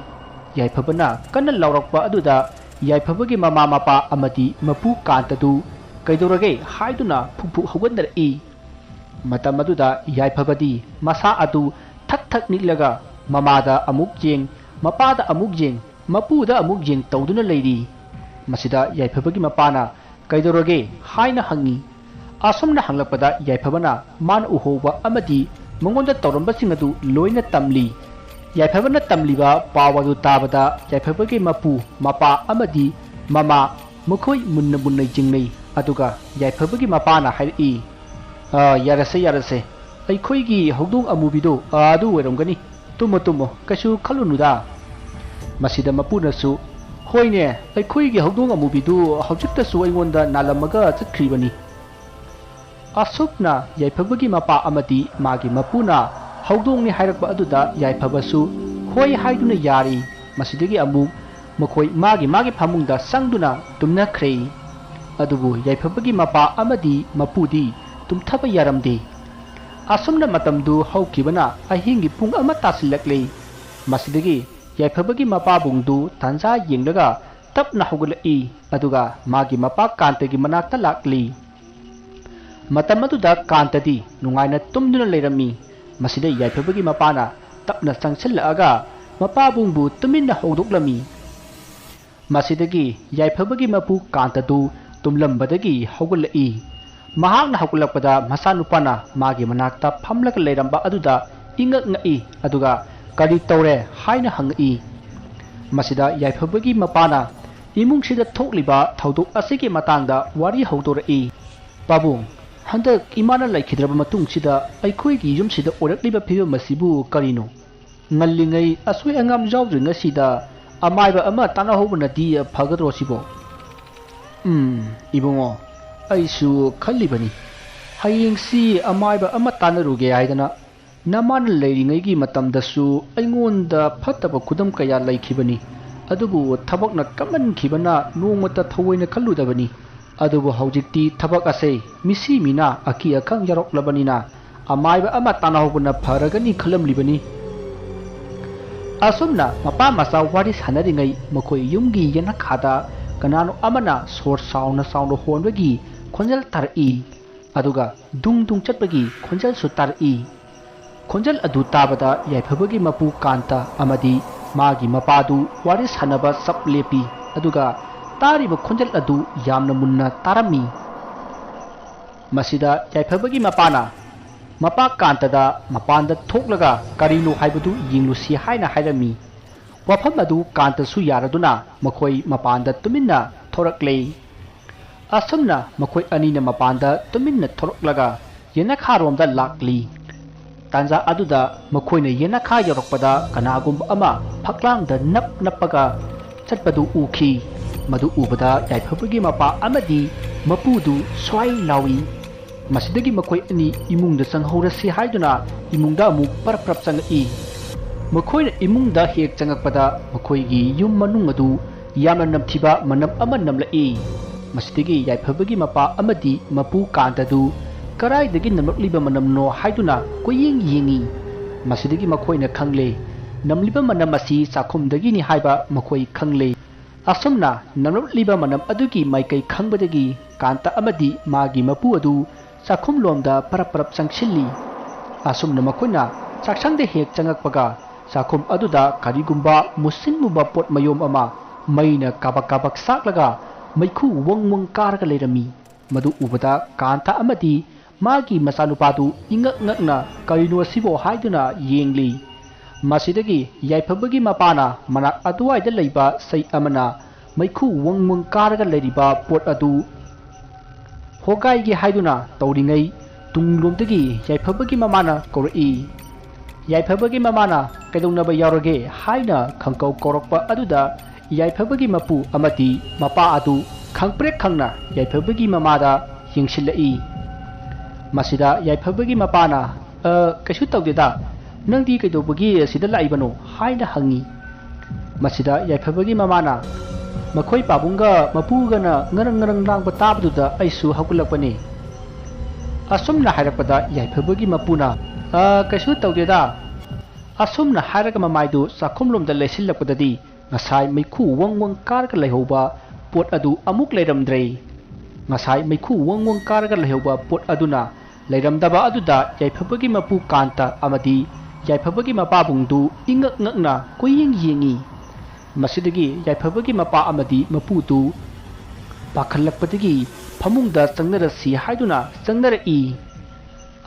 ꯌꯥꯏꯐꯕꯅ ꯀꯟꯅ ꯂꯥꯎꯔꯛꯄ ꯑꯗꯨꯗ ꯌꯥꯏꯐꯕꯒꯤ ꯃꯃꯥ ꯃꯄꯥ ꯑꯃꯗꯤ ꯃꯄꯨ ꯀꯥꯟꯇꯗꯨ "ꯀꯩꯗꯧꯔꯒꯦ?" ꯍꯥꯏꯗꯨꯅ ꯐꯨꯛ ꯐꯨꯛ ꯍꯧꯒꯠꯅꯔꯛꯏ꯫ ꯃꯇꯝ ꯑꯗꯨꯗ ꯌꯥꯏꯐꯕꯗꯤ ꯃꯁꯥ ꯑꯗꯨ ꯊꯛ ꯊꯛ ꯅꯤꯛꯂꯒ ꯃꯃꯥꯗ ꯑꯃꯨꯛ ꯌꯦꯡ, ꯃꯄꯥꯗ ꯑꯃꯨꯛ ꯌꯦꯡ, ꯃꯄꯨꯗ ꯑꯃꯨꯛ ꯌꯦꯡ ꯇꯧꯗꯨꯅ ꯂꯩꯔꯤ꯫ ꯃꯁꯤꯗ ꯌꯥꯏꯐꯕꯒꯤ ꯃꯄꯥꯅ "ꯀꯩꯗꯧꯔꯒꯦ?" ꯍꯥꯏꯅ ꯍꯪꯉꯤ꯫ ꯑꯁꯨꯝꯅ ꯍꯪꯂꯛꯄꯗ ꯌꯥꯏꯐꯕꯅ ꯃꯥꯅ ꯎꯍꯧꯕ ꯑꯃꯗꯤ ꯃꯉꯣꯟꯗ ꯇꯧꯔꯝꯕꯁꯤꯡ ꯑꯗꯨ ꯂꯣꯏꯅ ꯇꯝꯂꯤ꯫ ꯌꯥꯏꯐꯕꯅ ꯇꯝꯂꯤꯕ ꯄꯥꯎ ꯑꯗꯨ ꯇꯥꯕꯗ ꯌꯥꯏꯐꯕꯒꯤ ꯃꯄꯨ, ꯃꯄꯥ ꯑꯃꯗꯤ ꯃꯃꯥ ꯃꯈꯣꯏ ꯃꯨꯟꯅ ꯃꯨꯟꯅ ꯌꯦꯡꯅꯩ꯫ ꯑꯗꯨꯒ ꯌꯥꯏꯐꯕꯒꯤ ꯃꯄꯥꯅ ꯍꯥꯏꯔꯛꯏ, "ꯑ, ꯌꯥꯔꯁꯦ, ꯌꯥꯔꯁꯦ꯫ ꯑꯩꯈꯣꯏꯒꯤ ꯍꯧꯗꯣꯡ ꯑꯃꯨꯕꯤꯗꯣ, ꯑ, ꯑꯗꯨ ꯑꯣꯏꯔꯝꯒꯅꯤ꯫ ꯇꯨꯝꯃꯣ, ꯇꯨꯝꯃꯣ, ꯀꯩꯁꯨ ꯈꯜꯂꯨꯅꯨꯗ"꯫ ꯃꯁꯤꯗ ꯃꯄꯨꯅꯁꯨ, "ꯍꯣꯏꯅꯦ, ꯑꯩꯈꯣꯏꯒꯤ ꯍꯧꯗꯣꯡ ꯑꯃꯨꯕꯤꯗꯨ ꯍꯧꯖꯤꯛꯇꯁꯨ ꯑꯩꯉꯣꯟꯗ ꯅꯥꯜꯂꯝꯃꯒ ꯆꯠꯈ꯭ꯔꯤꯕꯅꯤ"꯫ ꯑꯁꯨꯝꯅ ꯌꯥꯏꯐꯕꯒꯤ ꯃꯄꯥ ꯑꯃꯗꯤ ꯃꯥꯒꯤ ꯃꯄꯨꯅ ꯍꯧꯗꯣꯡꯅꯤ ꯍꯥꯏꯔꯛꯄ ꯑꯗꯨꯗ ꯌꯥꯏꯐꯕꯁꯨ ꯍꯣꯏ ꯍꯥꯏꯗꯨꯅ ꯌꯥꯔꯤ꯫ ꯃꯁꯤꯗꯒꯤ ꯑꯃꯨꯛ ꯃꯈꯣꯏ ꯃꯥꯒꯤ ꯃꯥꯒꯤ ꯐꯃꯨꯡꯗ ꯆꯪꯗꯨꯅ ꯇꯨꯝꯅꯈ꯭ꯔꯦ꯫ ꯑꯗꯨꯕꯨ ꯌꯥꯏꯐꯕꯒꯤ ꯃꯄꯥ ꯑꯃꯗꯤ ꯃꯄꯨꯗꯤ ꯇꯨꯝꯊꯕ ꯌꯥꯔꯝꯗꯦ꯫ ꯑꯁꯨꯝꯅ ꯃꯇꯝꯗꯨ ꯍꯧꯈꯤꯕꯅ ꯑꯍꯤꯡꯒꯤ ꯄꯨꯡ ꯑꯃ ꯇꯥꯁꯤꯜꯂꯛꯂꯦ꯫ ꯃꯁꯤꯗꯒꯤ ꯌꯥꯏꯐꯕꯒꯤ ꯃꯄꯥꯕꯨꯡꯗꯨ ꯇꯥꯟꯖꯥ ꯌꯦꯡꯂꯒ ꯇꯞꯅ ꯍꯧꯒꯠꯂꯛꯏ꯫ ꯑꯗꯨꯒ ꯃꯥꯒꯤ ꯃꯄꯥ ꯀꯥꯟꯇꯒꯤ ꯃꯅꯥꯛꯇ ꯂꯥꯛꯂꯤ꯫ ꯃꯇꯝ ꯑꯗꯨꯗ ꯀꯥꯟꯇꯗꯤ ꯅꯨꯡꯉꯥꯏꯅ ꯇꯨꯝꯗꯨꯅ ꯂꯩꯔꯝꯃꯤ꯫ ꯃꯁꯤꯗ ꯌꯥꯏꯐꯕꯒꯤ ꯃꯄꯥꯅ ꯇꯞꯅ ꯆꯪꯁꯤꯜꯂꯛꯑꯒ ꯃꯄꯥꯕꯨꯡꯕꯨ ꯇꯨꯃꯤꯟꯅ ꯍꯧꯗꯣꯛꯂꯝꯃꯤ꯫ ꯃꯁꯤꯗꯒꯤ ꯌꯥꯏꯐꯕꯒꯤ ꯃꯄꯨ ꯀꯥꯟꯇꯗꯨ ꯇꯨꯝꯂꯝꯕꯗꯒꯤ ꯍꯧꯒꯠꯂꯛꯏ꯫ ꯃꯍꯥꯛꯅ ꯍꯧꯒꯠꯂꯛꯄꯗ ꯃꯆꯥꯅꯨꯄꯥꯅ ꯃꯥꯒꯤ ꯃꯅꯥꯛꯇ ꯐꯝꯂꯒ ꯂꯩꯔꯝꯕ ꯑꯗꯨꯗ ꯏꯉꯛ ꯉꯛꯏ, ꯑꯗꯨꯒ "ꯀꯔꯤ ꯇꯧꯔꯦ?" ꯍꯥꯏꯅ ꯍꯪꯉꯛꯏ꯫ ꯃꯁꯤꯗ ꯌꯥꯏꯐꯕꯒꯤ ꯃꯄꯥꯅ ꯏꯃꯨꯡꯁꯤꯗ ꯊꯣꯛꯂꯤꯕ ꯊꯧꯗꯣꯛ ꯑꯁꯤꯒꯤ ꯃꯇꯥꯡꯗ ꯋꯥꯔꯤ ꯍꯧꯗꯣꯔꯛꯏ꯫ "ꯄꯥꯕꯨꯡ, ꯍꯟꯗꯛ ꯏꯃꯥꯅ ꯂꯩꯈꯤꯗ꯭ꯔꯕ ꯃꯇꯨꯡꯁꯤꯗ ꯑꯩꯈꯣꯏꯒꯤ ꯌꯨꯝꯁꯤꯗ ꯑꯣꯏꯔꯛꯂꯤꯕ ꯐꯤꯕꯝ ꯑꯁꯤꯕꯨ ꯀꯔꯤꯅꯣ? ꯉꯜꯂꯤꯉꯩ ꯑꯁꯣꯏ ꯑꯉꯥꯝ ꯌꯥꯎꯗ꯭ꯔꯤꯉꯩꯁꯤꯗ ꯑꯃꯥꯏꯕ ꯑꯃ ꯇꯥꯟꯅꯍꯧꯕꯅꯗꯤ ꯐꯒꯗ꯭ꯔꯣ ꯁꯤꯕꯣ?" "ꯎꯝ, ꯏꯕꯨꯡꯉꯣ, ꯑꯩꯁꯨ ꯈꯜꯂꯤꯕꯅꯤ꯫ ꯍꯌꯦꯡꯁꯤ ꯑꯃꯥꯏꯕ ꯑꯃ ꯇꯥꯟꯅꯔꯨꯒꯦ ꯍꯥꯏꯗꯅ ꯅꯃꯥꯅ ꯂꯩꯔꯤꯉꯩꯒꯤ ꯃꯇꯝꯗꯁꯨ ꯑꯩꯉꯣꯟꯗ ꯐꯠꯇꯕ ꯈꯨꯗꯝ ꯀꯌꯥ ꯂꯩꯈꯤꯕꯅꯤ꯫ ꯑꯗꯨꯕꯨ ꯊꯕꯛꯅ ꯀꯟꯃꯟꯈꯤꯕꯅ ꯅꯣꯡꯃꯇ ꯊꯑꯣꯏꯅ ꯈꯜꯂꯨꯗꯕꯅꯤ꯫ ꯑꯗꯨꯕꯨ ꯍꯧꯖꯤꯛꯇꯤ ꯊꯕꯛ ꯑꯁꯦ ꯃꯤꯁꯤ ꯃꯤꯅꯥ ꯑꯀꯤ ꯑꯈꯪ ꯌꯥꯎꯔꯛꯂꯕꯅꯤꯅ ꯑꯃꯥꯏꯕ ꯑꯃ ꯇꯥꯟꯅꯍꯧꯕꯅ ꯐꯔꯒꯅꯤ ꯈꯜꯂꯝꯂꯤꯕꯅꯤ꯫" ꯑꯁꯨꯝꯅ ꯃꯄꯥ ꯃꯆꯥ ꯋꯥꯔꯤ ꯁꯥꯟꯅꯔꯤꯉꯩ ꯃꯈꯣꯏ ꯌꯨꯝꯒꯤ ꯌꯦꯅꯈꯥꯗ ꯀꯅꯥꯅꯣ ꯑꯃꯅ ꯁꯣꯔ ꯆꯥꯎꯅ ꯆꯥꯎꯅ ꯍꯣꯟꯕꯒꯤ ꯈꯣꯟꯖꯦꯜ ꯇꯥꯔꯛꯏ꯫ ꯑꯗꯨꯒ ꯗꯨꯡ ꯗꯨꯡ ꯆꯠꯄꯒꯤ ꯈꯣꯟꯖꯦꯜꯁꯨ ꯇꯥꯔꯛꯏ꯫ ꯈꯣꯟꯖꯦꯜ ꯑꯗꯨ ꯇꯥꯕꯗ ꯌꯥꯏꯐꯕꯒꯤ ꯃꯄꯨ ꯀꯥꯟꯇ ꯑꯃꯗꯤ ꯃꯥꯒꯤ ꯃꯄꯥꯗꯨ ꯋꯥꯔꯤ ꯁꯥꯟꯅꯕ ꯆꯞ ꯂꯦꯞꯄꯤ, ꯑꯗꯨꯒ ꯇꯥꯔꯤꯕ ꯈꯣꯟꯖꯦꯜ ꯑꯗꯨ ꯌꯥꯝꯅ ꯃꯨꯟꯅ ꯇꯥꯔꯝꯃꯤ꯫ ꯃꯁꯤꯗ ꯌꯥꯏꯐꯕꯒꯤ ꯃꯄꯥꯅ ꯃꯄꯥ ꯀꯥꯟꯇꯗ ꯃꯄꯥꯟꯗ ꯊꯣꯛꯂꯒ ꯀꯔꯤꯅꯣ ꯍꯥꯏꯕꯗꯨ ꯌꯦꯡꯂꯨꯁꯤ ꯍꯥꯏꯅ ꯍꯥꯏꯔꯝꯃꯤ꯫ ꯋꯥꯐꯝ ꯑꯗꯨ ꯀꯥꯟꯇꯁꯨ ꯌꯥꯔꯗꯨꯅ ꯃꯈꯣꯏ ꯃꯄꯥꯟꯗ ꯇꯨꯃꯤꯟꯅ ꯊꯣꯔꯛꯂꯦ꯫ ꯑꯁꯨꯝꯅ ꯃꯈꯣꯏ ꯑꯅꯤꯅ ꯃꯄꯥꯟꯗ ꯇꯨꯃꯤꯟꯅ ꯊꯣꯔꯛꯂꯒ ꯌꯦꯅꯈꯥꯔꯣꯝꯗ ꯂꯥꯛꯂꯤ꯫ ꯇꯥꯟꯖꯥ ꯑꯗꯨꯗ ꯃꯈꯣꯏꯅ ꯌꯦꯅꯈꯥ ꯌꯧꯔꯛꯄꯗ ꯀꯅꯥꯒꯨꯝꯕ ꯑꯃ ꯐꯛꯂꯥꯡꯗ ꯅꯞ ꯅꯞꯄꯒ ꯆꯠꯄꯗꯨ ꯎꯈꯤ꯫ ꯃꯗꯨ ꯎꯕꯗ ꯌꯥꯏꯐꯕꯒꯤ ꯃꯄꯥ ꯑꯃꯗꯤ ꯃꯄꯨꯗꯨ ꯁ꯭ꯋꯥꯏ ꯂꯥꯎꯏ꯫ ꯃꯁꯤꯗꯒꯤ ꯃꯈꯣꯏ ꯑꯅꯤ ꯏꯃꯨꯡꯗ ꯆꯪꯍꯧꯔꯁꯤ ꯍꯥꯏꯗꯨꯅ ꯏꯃꯨꯡꯗ ꯑꯃꯨꯛ ꯄꯔꯞ ꯄꯔꯞ ꯆꯪꯉꯛꯏ꯫ ꯃꯈꯣꯏꯅ ꯏꯃꯨꯡꯗ ꯍꯦꯛ ꯆꯪꯉꯛꯄꯗ ꯃꯈꯣꯏꯒꯤ ꯌꯨꯝ ꯃꯅꯨꯡ ꯑꯗꯨ ꯌꯥꯝꯅ ꯅꯝꯊꯤꯕ ꯃꯅꯝ ꯑꯃ ꯅꯝꯂꯛꯏ꯫ ꯃꯁꯤꯗꯒꯤ ꯌꯥꯏꯐꯕꯒꯤ ꯃꯄꯥ ꯑꯃꯗꯤ ꯃꯄꯨ ꯀꯥꯟꯇꯗꯨ ꯀꯗꯥꯏꯗꯒꯤ ꯅꯝꯂꯛꯂꯤꯕ ꯃꯅꯝꯅꯣ ꯍꯥꯏꯗꯨꯅ ꯀꯣꯏꯌꯦꯡ ꯌꯦꯡꯉꯤ꯫ ꯃꯁꯤꯗꯒꯤ ꯃꯈꯣꯏꯅ ꯈꯪꯂꯦ, ꯅꯝꯂꯤꯕ ꯃꯅꯝ ꯑꯁꯤ ꯆꯥꯛꯈꯨꯝꯗꯒꯤꯅꯤ ꯍꯥꯏꯕ ꯃꯈꯣꯏ ꯈꯪꯂꯦ꯫ ꯑꯁꯨꯝꯅ ꯅꯝꯂꯛꯂꯤꯕ ꯃꯅꯝ ꯑꯗꯨꯒꯤ ꯃꯥꯏꯀꯩ ꯈꯪꯕꯗꯒꯤ ꯀꯥꯟꯇ ꯑꯃꯗꯤ ꯃꯥꯒꯤ ꯃꯄꯨ ꯑꯗꯨ ꯆꯥꯛꯈꯨꯝꯂꯣꯝꯗ ꯄꯔꯞ ꯄꯔꯞ ꯆꯪꯁꯤꯜꯂꯤ꯫ ꯑꯁꯨꯝꯅ ꯃꯈꯣꯏꯅ ꯆꯥꯛꯁꯪꯗ ꯍꯦꯛ ꯆꯪꯉꯛꯄꯒ, ꯆꯥꯛꯈꯨꯝ ꯑꯗꯨꯗ ꯀꯔꯤꯒꯨꯝꯕ ꯃꯨꯁꯤꯟ ꯃꯨꯕ ꯄꯣꯠ ꯃꯌꯣꯝ ꯑꯃ ꯃꯩꯅ ꯀꯥꯕꯛ ꯀꯥꯕꯛ ꯆꯥꯛꯂꯒ ꯃꯩꯈꯨ ꯋꯪ ꯋꯪ ꯀꯥꯔꯒ ꯂꯩꯔꯝꯃꯤ꯫ ꯃꯗꯨ ꯎꯕꯗ ꯀꯥꯟꯇ ꯑꯃꯗꯤ ꯃꯥꯒꯤ ꯃꯆꯥꯅꯨꯄꯥꯗꯨ ꯏꯉꯛ ꯉꯛꯅ "ꯀꯔꯤꯅꯣ ꯑꯁꯤꯕꯣ?" ꯍꯥꯏꯗꯨꯅ ꯌꯦꯡꯂꯤ꯫ ꯃꯁꯤꯗꯒꯤ ꯌꯥꯏꯐꯕꯒꯤ ꯃꯄꯥꯅ ꯃꯅꯥꯛ ꯑꯗꯨꯋꯥꯏꯗ ꯂꯩꯕ ꯁꯩ ꯑꯃꯅ ꯃꯩꯈꯨ ꯋꯪ ꯋꯪ ꯀꯥꯔꯒ ꯂꯩꯔꯤꯕ ꯄꯣꯠ ꯑꯗꯨ ꯍꯣꯒꯥꯏꯒꯦ ꯍꯥꯏꯗꯨꯅ ꯇꯧꯔꯤꯉꯩ, ꯇꯨꯡꯂꯣꯝꯗꯒꯤ ꯌꯥꯏꯐꯕꯒꯤ ꯃꯃꯥꯅ ꯀꯧꯔꯛꯏ꯫ ꯌꯥꯏꯐꯕꯒꯤ ꯃꯃꯥꯅ "ꯀꯩꯗꯧꯅꯕ ꯌꯥꯎꯔꯒꯦ?" ꯍꯥꯏꯅ ꯈꯪꯀꯧ ꯀꯧꯔꯛꯄ ꯑꯗꯨꯗ, ꯌꯥꯏꯐꯕꯒꯤ ꯃꯄꯨ ꯑꯃꯗꯤ ꯃꯄꯥ ꯑꯗꯨ ꯈꯪꯄ꯭ꯔꯦꯛ ꯈꯪꯅ ꯌꯥꯏꯐꯕꯒꯤ ꯃꯃꯥꯗ ꯌꯦꯡꯁꯤꯜꯂꯛꯏ꯫ ꯃꯁꯤꯗ ꯌꯥꯏꯐꯕꯒꯤ ꯃꯄꯥꯅ, "ꯑ, ꯀꯩꯁꯨ ꯇꯧꯗꯦꯗ, ꯅꯪꯗꯤ ꯀꯩꯗꯧꯕꯒꯤ ꯑꯁꯤꯗ ꯂꯥꯛꯏꯕꯅꯣ?" ꯍꯥꯏꯅ ꯍꯪꯉꯤ꯫ ꯃꯁꯤꯗ ꯌꯥꯏꯐꯕꯒꯤ ꯃꯃꯥꯅ, "ꯃꯈꯣꯏ ꯄꯥꯕꯨꯡꯒ ꯃꯄꯨꯒꯅ ꯉꯔꯪ ꯉꯔꯪ ꯂꯥꯡꯕ ꯇꯥꯕꯗꯨꯗ ꯑꯩꯁꯨ ꯍꯧꯒꯠꯂꯛꯄꯅꯤ꯫" ꯑꯁꯨꯝꯅ ꯍꯥꯏꯔꯛꯄꯗ ꯌꯥꯏꯐꯕꯒꯤ ꯃꯄꯨꯅ, "ꯑ, ꯀꯩꯁꯨ ꯇꯧꯗꯦꯗ꯫" ꯑꯁꯨꯝꯅ ꯍꯥꯏꯔꯒ ꯃꯃꯥꯏꯗꯨ ꯆꯥꯛꯈꯨꯝꯂꯣꯝꯗ ꯂꯩꯁꯤꯜꯂꯛꯄꯗꯗꯤ, ꯉꯁꯥꯏ ꯃꯩꯈꯨ ꯋꯪ ꯋꯪ ꯀꯥꯔꯒ ꯂꯩꯍꯧꯕ ꯄꯣꯠ ꯑꯗꯨ ꯑꯃꯨꯛ ꯂꯩꯔꯝꯗ꯭ꯔꯦ꯫ ꯉꯁꯥꯏ ꯃꯩꯈꯨ ꯋꯪ ꯋꯪ ꯀꯥꯔꯒ ꯂꯩꯍꯧꯕ ꯄꯣꯠ ꯑꯗꯨꯅ ꯂꯩꯔꯝꯗꯕ ꯑꯗꯨꯗ ꯌꯥꯏꯐꯕꯒꯤ ꯃꯄꯨ ꯀꯥꯟꯇ ꯑꯃꯗꯤ ꯌꯥꯏꯐꯕꯒꯤ ꯃꯄꯥꯕꯨꯡꯗꯨ ꯏꯉꯛ ꯉꯛꯅ ꯀꯣꯏꯌꯦꯡ ꯌꯦꯡꯉꯤ꯫ ꯃꯁꯤꯗꯒꯤ ꯌꯥꯏꯐꯕꯒꯤ ꯃꯄꯥ ꯑꯃꯗꯤ ꯃꯄꯨꯗꯨ ꯄꯥꯈꯠꯂꯛꯄꯗꯒꯤ ꯐꯃꯨꯡꯗ ꯆꯪꯅꯔꯁꯤ ꯍꯥꯏꯗꯨꯅ ꯆꯪꯅꯔꯛꯏ꯫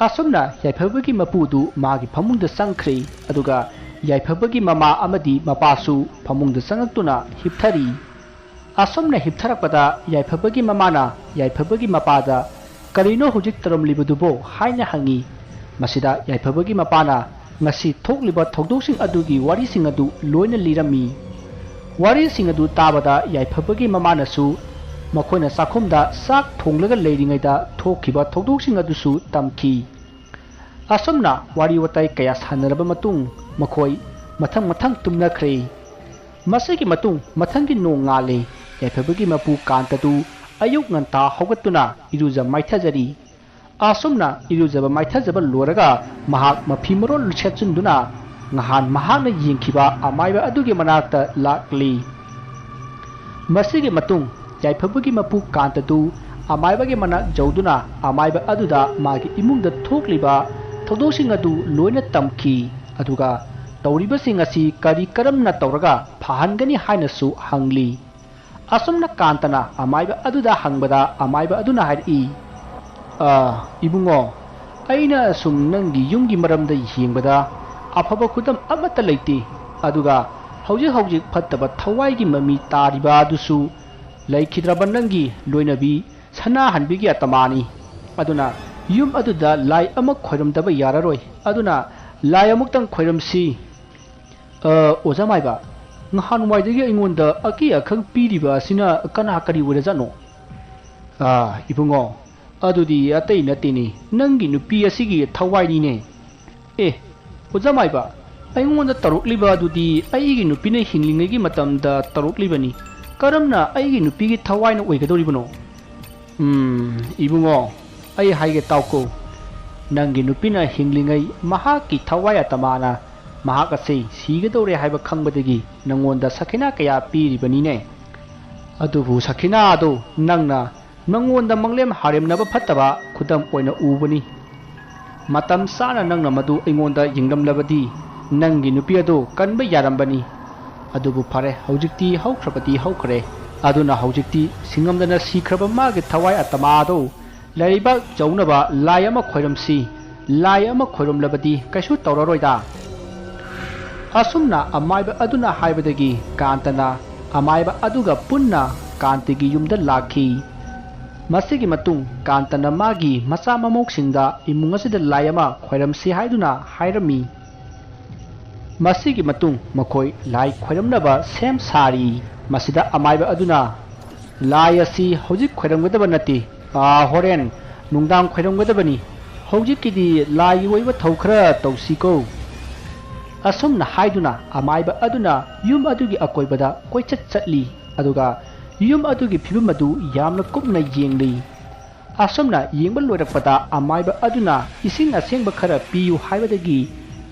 ꯑꯁꯨꯝꯅ ꯌꯥꯏꯐꯕꯒꯤ ꯃꯄꯨꯗꯨ ꯃꯥꯒꯤ ꯐꯃꯨꯡꯗ ꯆꯪꯈ꯭ꯔꯦ, ꯑꯗꯨꯒ ꯌꯥꯏꯐꯕꯒꯤ ꯃꯃꯥ ꯑꯃꯗꯤ ꯃꯄꯥꯁꯨ ꯐꯃꯨꯡꯗ ꯆꯪꯉꯛꯇꯨꯅ ꯍꯤꯞꯊꯔꯤ꯫ ꯑꯁꯨꯝꯅ ꯍꯤꯞꯊꯔꯛꯄꯗ ꯌꯥꯏꯐꯕꯒꯤ ꯃꯃꯥꯅ ꯌꯥꯏꯐꯕꯒꯤ ꯃꯄꯥꯗ, "ꯀꯔꯤꯅꯣ ꯍꯧꯖꯤꯛ ꯇꯧꯔꯝꯂꯤꯕꯗꯨꯕꯣ?" ꯍꯥꯏꯅ ꯍꯪꯉꯤ꯫ ꯃꯁꯤꯗ ꯌꯥꯏꯐꯕꯒꯤ ꯃꯄꯥꯅ ꯉꯁꯤ ꯊꯣꯛꯂꯤꯕ ꯊꯧꯗꯣꯛꯁꯤꯡ ꯑꯗꯨꯒꯤ ꯋꯥꯔꯤꯁꯤꯡ ꯑꯗꯨ ꯂꯣꯏꯅ ꯂꯤꯔꯝꯃꯤ꯫ ꯋꯥꯔꯤꯁꯤꯡ ꯑꯗꯨ ꯇꯥꯕꯗ ꯌꯥꯏꯐꯕꯒꯤ ꯃꯃꯥꯅꯁꯨ ꯃꯈꯣꯏꯅ ꯆꯥꯛꯈꯨꯝꯗ ꯆꯥꯛ ꯊꯣꯡꯂꯒ ꯂꯩꯔꯤꯉꯩꯗ ꯊꯣꯛꯈꯤꯕ ꯊꯧꯗꯣꯛꯁꯤꯡ ꯑꯗꯨꯁꯨ ꯇꯝꯈꯤ꯫ ꯑꯁꯨꯝꯅ ꯋꯥꯔꯤ ꯋꯥꯇꯥꯏ ꯀꯌꯥ ꯁꯥꯟꯅꯔꯕ ꯃꯇꯨꯡ ꯃꯈꯣꯏ ꯃꯊꯪ ꯃꯊꯪ ꯇꯨꯝꯅꯈ꯭ꯔꯦ꯫ ꯃꯁꯤꯒꯤ ꯃꯇꯨꯡ ꯃꯊꯪꯒꯤ ꯅꯣꯡ ꯉꯥꯜꯂꯦ꯫ ꯌꯥꯏꯐꯕꯒꯤ ꯃꯄꯨ ꯀꯥꯟꯇꯗꯨ ꯑꯌꯨꯛ ꯉꯟꯇꯥ ꯍꯧꯒꯠꯇꯨꯅ ꯏꯔꯨꯖ ꯃꯥꯏꯊꯖꯔꯤ꯫ ꯑꯁꯨꯝꯅ ꯏꯔꯨꯖꯕ ꯃꯥꯏꯊꯖꯕ ꯂꯣꯏꯔꯒ ꯃꯍꯥꯛ ꯃꯐꯤ ꯃꯔꯣꯜ ꯁꯦꯠꯆꯤꯟꯗꯨꯅ ꯉꯍꯥꯟ ꯃꯍꯥꯛꯅ ꯌꯦꯡꯈꯤꯕ ꯑꯃꯥꯏꯕ ꯑꯗꯨꯒꯤ ꯃꯅꯥꯛꯇ ꯂꯥꯛꯂꯤ꯫ ꯃꯁꯤꯒꯤ ꯃꯇꯨꯡ ꯌꯥꯏꯐꯕꯒꯤ ꯃꯄꯨ ꯀꯥꯟꯇꯗꯨ ꯑꯃꯥꯏꯕꯒꯤ ꯃꯅꯥꯛ ꯌꯧꯗꯨꯅ ꯑꯃꯥꯏꯕ ꯑꯗꯨꯗ ꯃꯥꯒꯤ ꯏꯃꯨꯡꯗ ꯊꯣꯛꯂꯤꯕ ꯊꯧꯗꯣꯛꯁꯤꯡ ꯑꯗꯨ ꯂꯣꯏꯅ ꯇꯝꯈꯤ꯫ ꯑꯗꯨꯒ ꯇꯧꯔꯤꯕꯁꯤꯡ ꯑꯁꯤ ꯀꯔꯤ ꯀꯔꯝꯅ ꯇꯧꯔꯒ ꯐꯍꯟꯒꯅꯤ ꯍꯥꯏꯅꯁꯨ ꯍꯪꯂꯤ꯫ ꯑꯁꯨꯝꯅ ꯀꯥꯟꯇꯅ ꯑꯃꯥꯏꯕ ꯑꯗꯨꯗ ꯍꯪꯕꯗ ꯑꯃꯥꯏꯕ ꯑꯗꯨꯅ ꯍꯥꯏꯔꯛꯏ, "ꯑ, ꯏꯕꯨꯡꯉꯣ, ꯑꯩꯅ ꯑꯁꯨꯝ ꯅꯪꯒꯤ ꯌꯨꯝꯒꯤ ꯃꯔꯝꯗ ꯌꯦꯡꯕꯗ ꯑꯐꯕ ꯈꯨꯗꯝ ꯑꯃꯠꯇ ꯂꯩꯇꯦ꯫ ꯑꯗꯨꯒ ꯍꯧꯖꯤꯛ ꯍꯧꯖꯤꯛ ꯐꯠꯇꯕ ꯊꯋꯥꯏꯒꯤ ꯃꯃꯤ ꯇꯥꯔꯤꯕ ꯑꯗꯨꯁꯨ ꯂꯩꯈꯤꯗ꯭ꯔꯕ ꯅꯪꯒꯤ ꯂꯣꯏꯅꯕꯤ ꯁꯅꯥꯍꯟꯕꯤꯒꯤ ꯑꯇꯃꯥꯅꯤ꯫ ꯑꯗꯨꯅ ꯌꯨꯝ ꯑꯗꯨꯗ ꯂꯥꯏ ꯑꯃ ꯈꯣꯏꯔꯝꯗꯕ ꯌꯥꯔꯔꯣꯏ꯫ ꯑꯗꯨꯅ ꯂꯥꯏ ꯑꯃꯨꯛꯇꯪ ꯈꯣꯏꯔꯝꯁꯤ꯫" "ꯑ, ꯑꯣꯖꯥ ꯃꯥꯏꯕ, ꯅꯍꯥꯟꯋꯥꯏꯗꯒꯤ ꯑꯩꯉꯣꯟꯗ ꯑꯀꯤ ꯑꯈꯪ ꯄꯤꯔꯤꯕ ꯑꯁꯤꯅ ꯀꯅꯥ ꯀꯔꯤ ꯑꯣꯏꯔꯖꯥꯠꯅꯣ?" "ꯑ, ꯏꯕꯨꯡꯉꯣ, ꯑꯗꯨꯗꯤ ꯑꯇꯩ ꯅꯠꯇꯦꯅꯦ, ꯅꯪꯒꯤ ꯅꯨꯄꯤ ꯑꯁꯤꯒꯤ ꯊꯋꯥꯏꯅꯤꯅꯦ꯫" "ꯑꯦ, ꯑꯣꯖꯥ ꯃꯥꯏꯕ, ꯑꯩꯉꯣꯟꯗ ꯇꯧꯔꯛꯂꯤꯕ ꯑꯗꯨꯗꯤ ꯑꯩꯒꯤ ꯅꯨꯄꯤꯅ ꯍꯤꯡꯂꯤꯉꯩꯒꯤ ꯃꯇꯝꯗ ꯇꯧꯔꯛꯂꯤꯕꯅꯤ꯫ ꯀꯔꯝꯅ ꯑꯩꯒꯤ ꯅꯨꯄꯤꯒꯤ ꯊꯋꯥꯏꯅ ꯑꯣꯏꯒꯗꯧꯔꯤꯕꯅꯣ?" "ꯎꯝ, ꯏꯕꯨꯡꯉꯣ, ꯑꯩ ꯍꯥꯏꯒꯦ ꯇꯥꯎꯀꯣ꯫ ꯅꯪꯒꯤ ꯅꯨꯄꯤꯅ ꯍꯤꯡꯂꯤꯉꯩ ꯃꯍꯥꯛꯀꯤ ꯊꯋꯥꯏ ꯑꯇꯃꯥꯅ ꯃꯍꯥꯛ ꯑꯁꯤ ꯁꯤꯒꯗꯧꯔꯦ ꯍꯥꯏꯕ ꯈꯪꯕꯗꯒꯤ ꯅꯪꯉꯣꯟꯗ ꯁꯈꯤꯅꯥ ꯀꯌꯥ ꯄꯤꯔꯤꯕꯅꯤꯅꯦ꯫ ꯑꯗꯨꯕꯨ ꯁꯈꯤꯅꯥ ꯑꯗꯨ ꯅꯪꯅ ꯅꯪꯉꯣꯟꯗ ꯃꯪꯂꯦꯝ ꯍꯥꯔꯦꯝꯅꯕ ꯐꯠꯇꯕ ꯈꯨꯗꯝ ꯑꯣꯏꯅ ꯎꯕꯅꯤ꯫ ꯃꯇꯝ ꯆꯥꯅ ꯅꯪꯅ ꯃꯗꯨ ꯑꯩꯉꯣꯟꯗ ꯌꯦꯡꯂꯝꯂꯕꯗꯤ ꯅꯪꯒꯤ ꯅꯨꯄꯤ ꯑꯗꯨ ꯀꯟꯕ ꯌꯥꯔꯝꯕꯅꯤ꯫ ꯑꯗꯨꯕꯨ ꯐꯔꯦ, ꯍꯧꯖꯤꯛꯇꯤ ꯍꯧꯈ꯭ꯔꯕꯗꯤ ꯍꯧꯈ꯭ꯔꯦ꯫ ꯑꯗꯨꯅ ꯍꯧꯖꯤꯛꯇꯤ ꯁꯤꯡꯉꯝꯗꯅ ꯁꯤꯈ꯭ꯔꯕ ꯃꯥꯒꯤ ꯊꯋꯥꯏ ꯑꯇꯃꯥ ꯑꯗꯨ ꯂꯩꯕꯥꯛ ꯌꯧꯅꯕ ꯂꯥꯏ ꯑꯃ ꯈꯣꯏꯔꯝꯁꯤ꯫ ꯂꯥꯏ ꯑꯃ ꯈꯣꯏꯔꯝꯂꯕꯗꯤ ꯀꯩꯁꯨ ꯇꯧꯔꯔꯣꯏꯗ꯫" ꯑꯁꯨꯝꯅ ꯑꯃꯥꯏꯕ ꯑꯗꯨꯅ ꯍꯥꯏꯕꯗꯒꯤ ꯀꯥꯟꯇꯅ ꯑꯃꯥꯏꯕ ꯑꯗꯨꯒ ꯄꯨꯟꯅ ꯀꯥꯟꯇꯒꯤ ꯌꯨꯝꯗ ꯂꯥꯛꯈꯤ꯫ ꯃꯁꯤꯒꯤ ꯃꯇꯨꯡ ꯀꯥꯟꯇꯅ ꯃꯥꯒꯤ ꯃꯆꯥ ꯃꯃꯧꯁꯤꯡꯗ ꯏꯃꯨꯡ ꯑꯁꯤꯗ ꯂꯥꯏ ꯑꯃ ꯈꯣꯏꯔꯝꯁꯤ ꯍꯥꯏꯗꯨꯅ ꯍꯥꯏꯔꯝꯃꯤ꯫ ꯃꯁꯤꯒꯤ ꯃꯇꯨꯡ ꯃꯈꯣꯏ ꯂꯥꯏ ꯈꯣꯏꯔꯝꯅꯕ ꯁꯦꯝ ꯁꯥꯔꯤ꯫ ꯃꯁꯤꯗ ꯑꯃꯥꯏꯕ ꯑꯗꯨꯅ, "ꯂꯥꯏ ꯑꯁꯤ ꯍꯧꯖꯤꯛ ꯈꯣꯏꯔꯝꯒꯗꯕ ꯅꯠꯇꯦ, ꯑꯥ, ꯍꯣꯔꯦꯟ ꯅꯨꯡꯗꯥꯡ ꯈꯣꯏꯔꯝꯒꯗꯕꯅꯤ꯫ ꯍꯧꯖꯤꯛꯀꯤꯗꯤ ꯂꯥꯏꯒꯤ ꯑꯣꯏꯕ ꯊꯧ ꯈꯔ ꯇꯧꯁꯤꯀꯣ꯫" ꯑꯁꯨꯝꯅ ꯍꯥꯏꯗꯨꯅ ꯑꯃꯥꯏꯕ ꯑꯗꯨꯅ ꯌꯨꯝ ꯑꯗꯨꯒꯤ ꯑꯀꯣꯏꯕꯗ ꯀꯣꯏꯆꯠ ꯆꯠꯂꯤ꯫ ꯑꯗꯨꯒ ꯌꯨꯝ ꯑꯗꯨꯒꯤ ꯐꯤꯕꯝ ꯑꯗꯨ ꯌꯥꯝꯅ ꯀꯨꯞꯅ ꯌꯦꯡꯂꯤ꯫ ꯑꯁꯨꯝꯅ ꯌꯦꯡꯕ ꯂꯣꯏꯔꯛꯄꯗ ꯑꯃꯥꯏꯕ ꯑꯗꯨꯅ ꯏꯁꯤꯡ ꯑꯁꯦꯡꯕ ꯈꯔ ꯄꯤꯌꯨ ꯍꯥꯏꯕꯗꯒꯤ